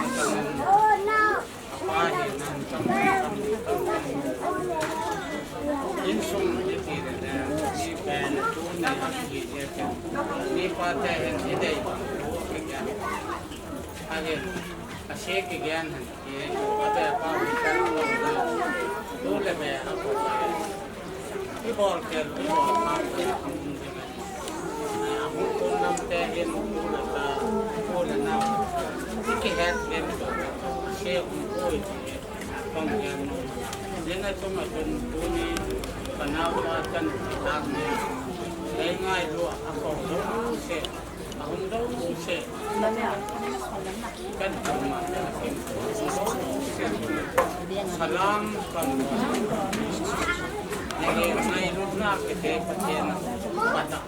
Pate hin i dei bang, kigen. Ahin, ase kigen hin, i, ate pa, tu le be, a ko se. I bol kel, i bol pa, i hung ding. A hung kun nam te hin, tu le ta, tu le na. I kihet kel, ase hung koi ti. Kong hian nu. Nina chunga chun tuni ka naupa chan tang ni. Lei ngailu a ko jouse. A hung jouse. Kan tuma. Salam kan. Ngai ngailu na kite Pathen. Patah.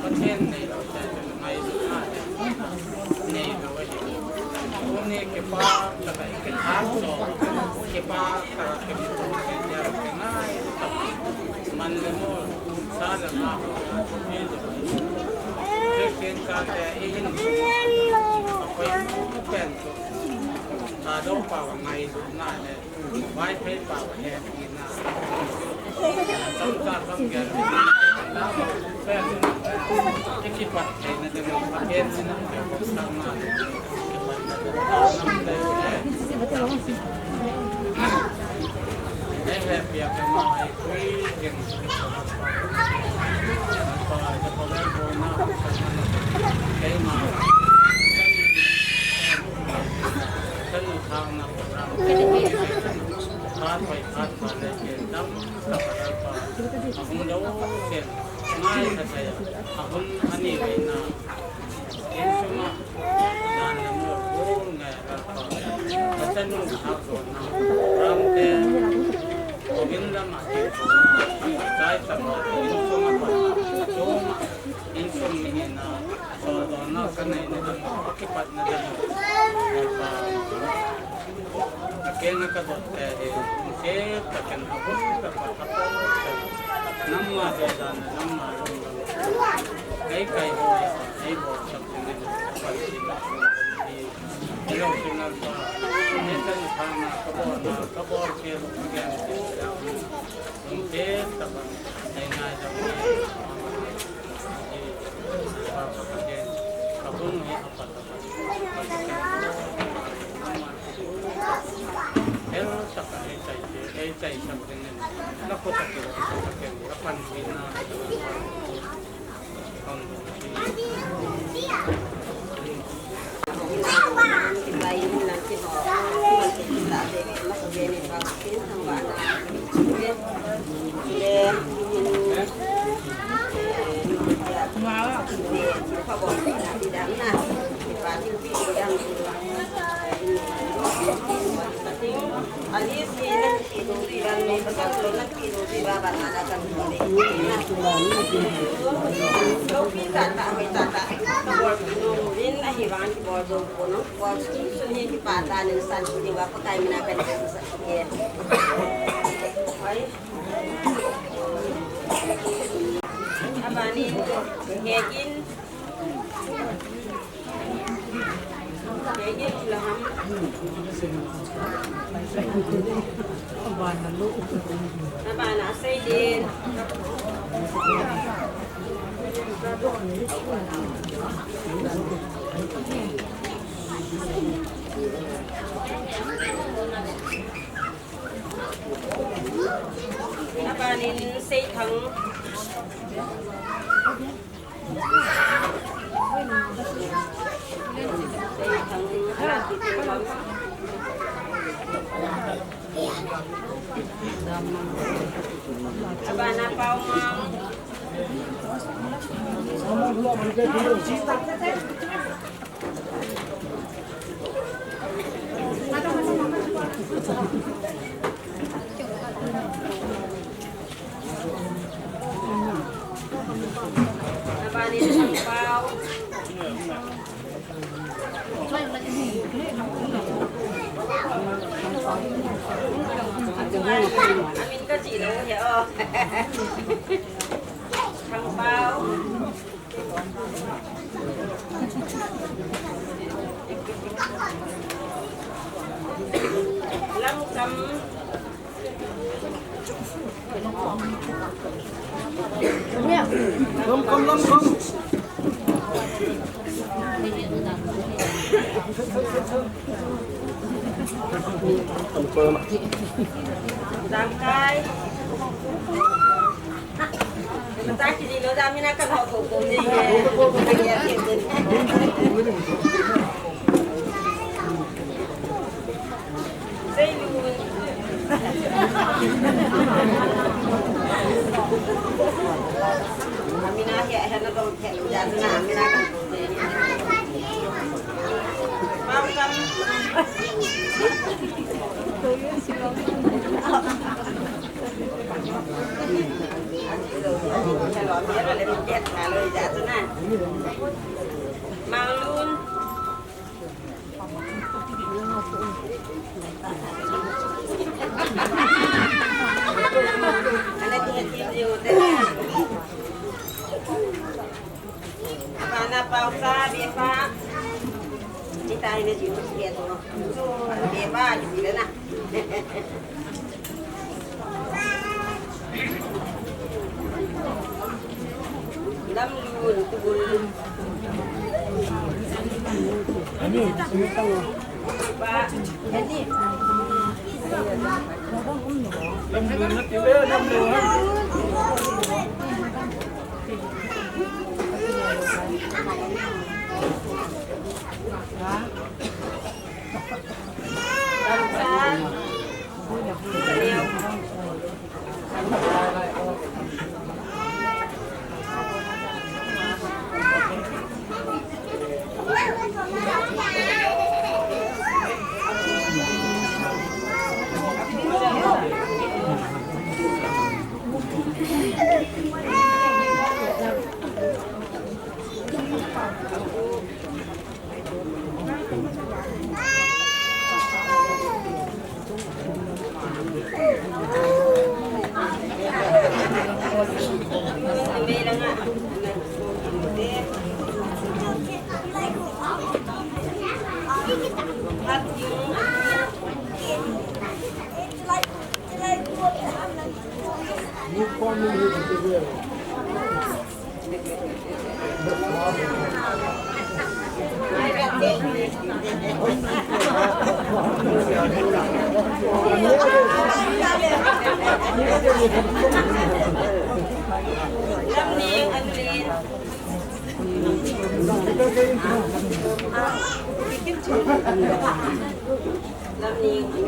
Pathen neilou te, neilou te, neilou ahi. Tuni kipa, taka i kithang lou, kipa, taka kimuto, kingai, man le mol, sa le nga, neilou. Christian kate, i hin, apoimo pen, Thadou pao ngailu na le. Vaiphei pao he tina. Chomcha chomkhat. Ikipat theina ding, Pathen mina ikipat theina ding. Ei he pia kema ei kui ding. Pa, pa, pa, pa, keima. Kan thang na. Khat pai khat ma le ke dam ka pa dal pa. Ahung dau ke ngai ka saya. Ahung ani wei na. Insung a dan na mo bol ngai dal pa. Ka chanu thak do na. Ram te. Ko bin lam a ke. Chai ta ma. Insung a pa. Chuma. Insung ni na. Sodona ka nei na dam, kipatna dam. Ka keng ka dot te hi, se ta ken a bun ka pat a pat. Nam ma he dan, nam ma rum rum. Kai kai ho ya, kai bo sa ken ka pat si na. Ilo sinal pa, ne kan thang na ka bo na, ka bo ke lu ka gen. Rum ke ta ban, nei ngai dam. Abanin, hegin, hegin laham. Abana seidin. Abanin seithang. Seithang. Abana pao ma. Amin ka chi lo he o. Thang pao. Lamkam. Lamkam, lamkam. Jangkai. Mata kijilo jam mina kalho ko ko ni. Seilun. Amina hi, hi nadong thei jat na, amina ka. Pau kam. Hello, hello, hello, jat na. Manglun. Ana ti ti yo te. Ana pau sa be pa. Ni tai ne ji be to. Be pa ji le na. Lamlun, tubul. Ba, ani. Lamlun na ti le, lamlun. Lamlun.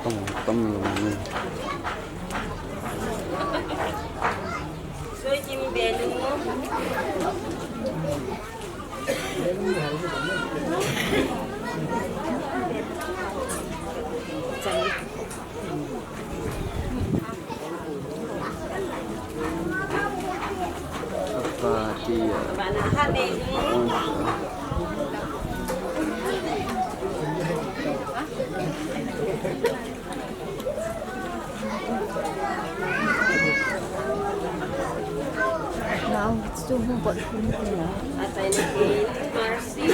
Tam, tam lo ni. Soi kim benu. Now, it's too much. Mercy.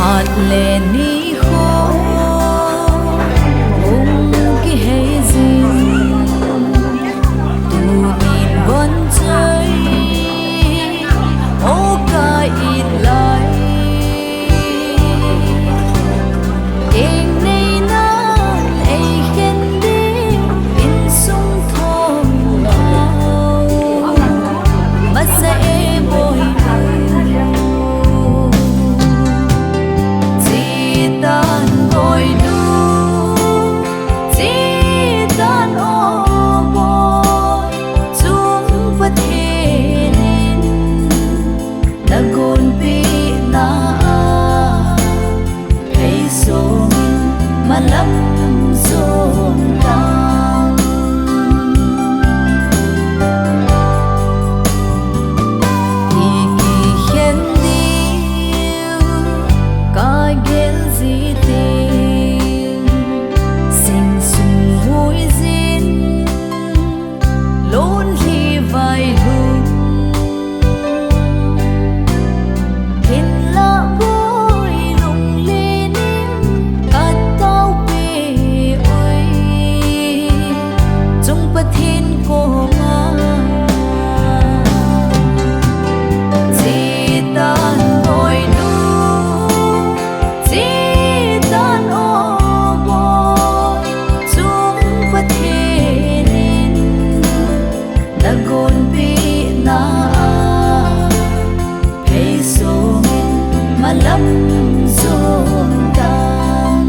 Phat le ni kho hung kihei jing, tunin von choi o ka it lai. Eng nei nan ei khen ding insung thom hau, masa e boi nu. Chitan boi nu, chitan o boi, chung Pathen in na gonpina a, ei songin malam jon tan. I kikhen diu ka gel ji teng, sing sung hui jin, lon hi vai lung. Hinlah boi lunglen in ka tao pe oi, chung Pathen koma. Chitan boi nu, chitan o boi, chung Pathen in na gonpina a, ei songin malam jon tan.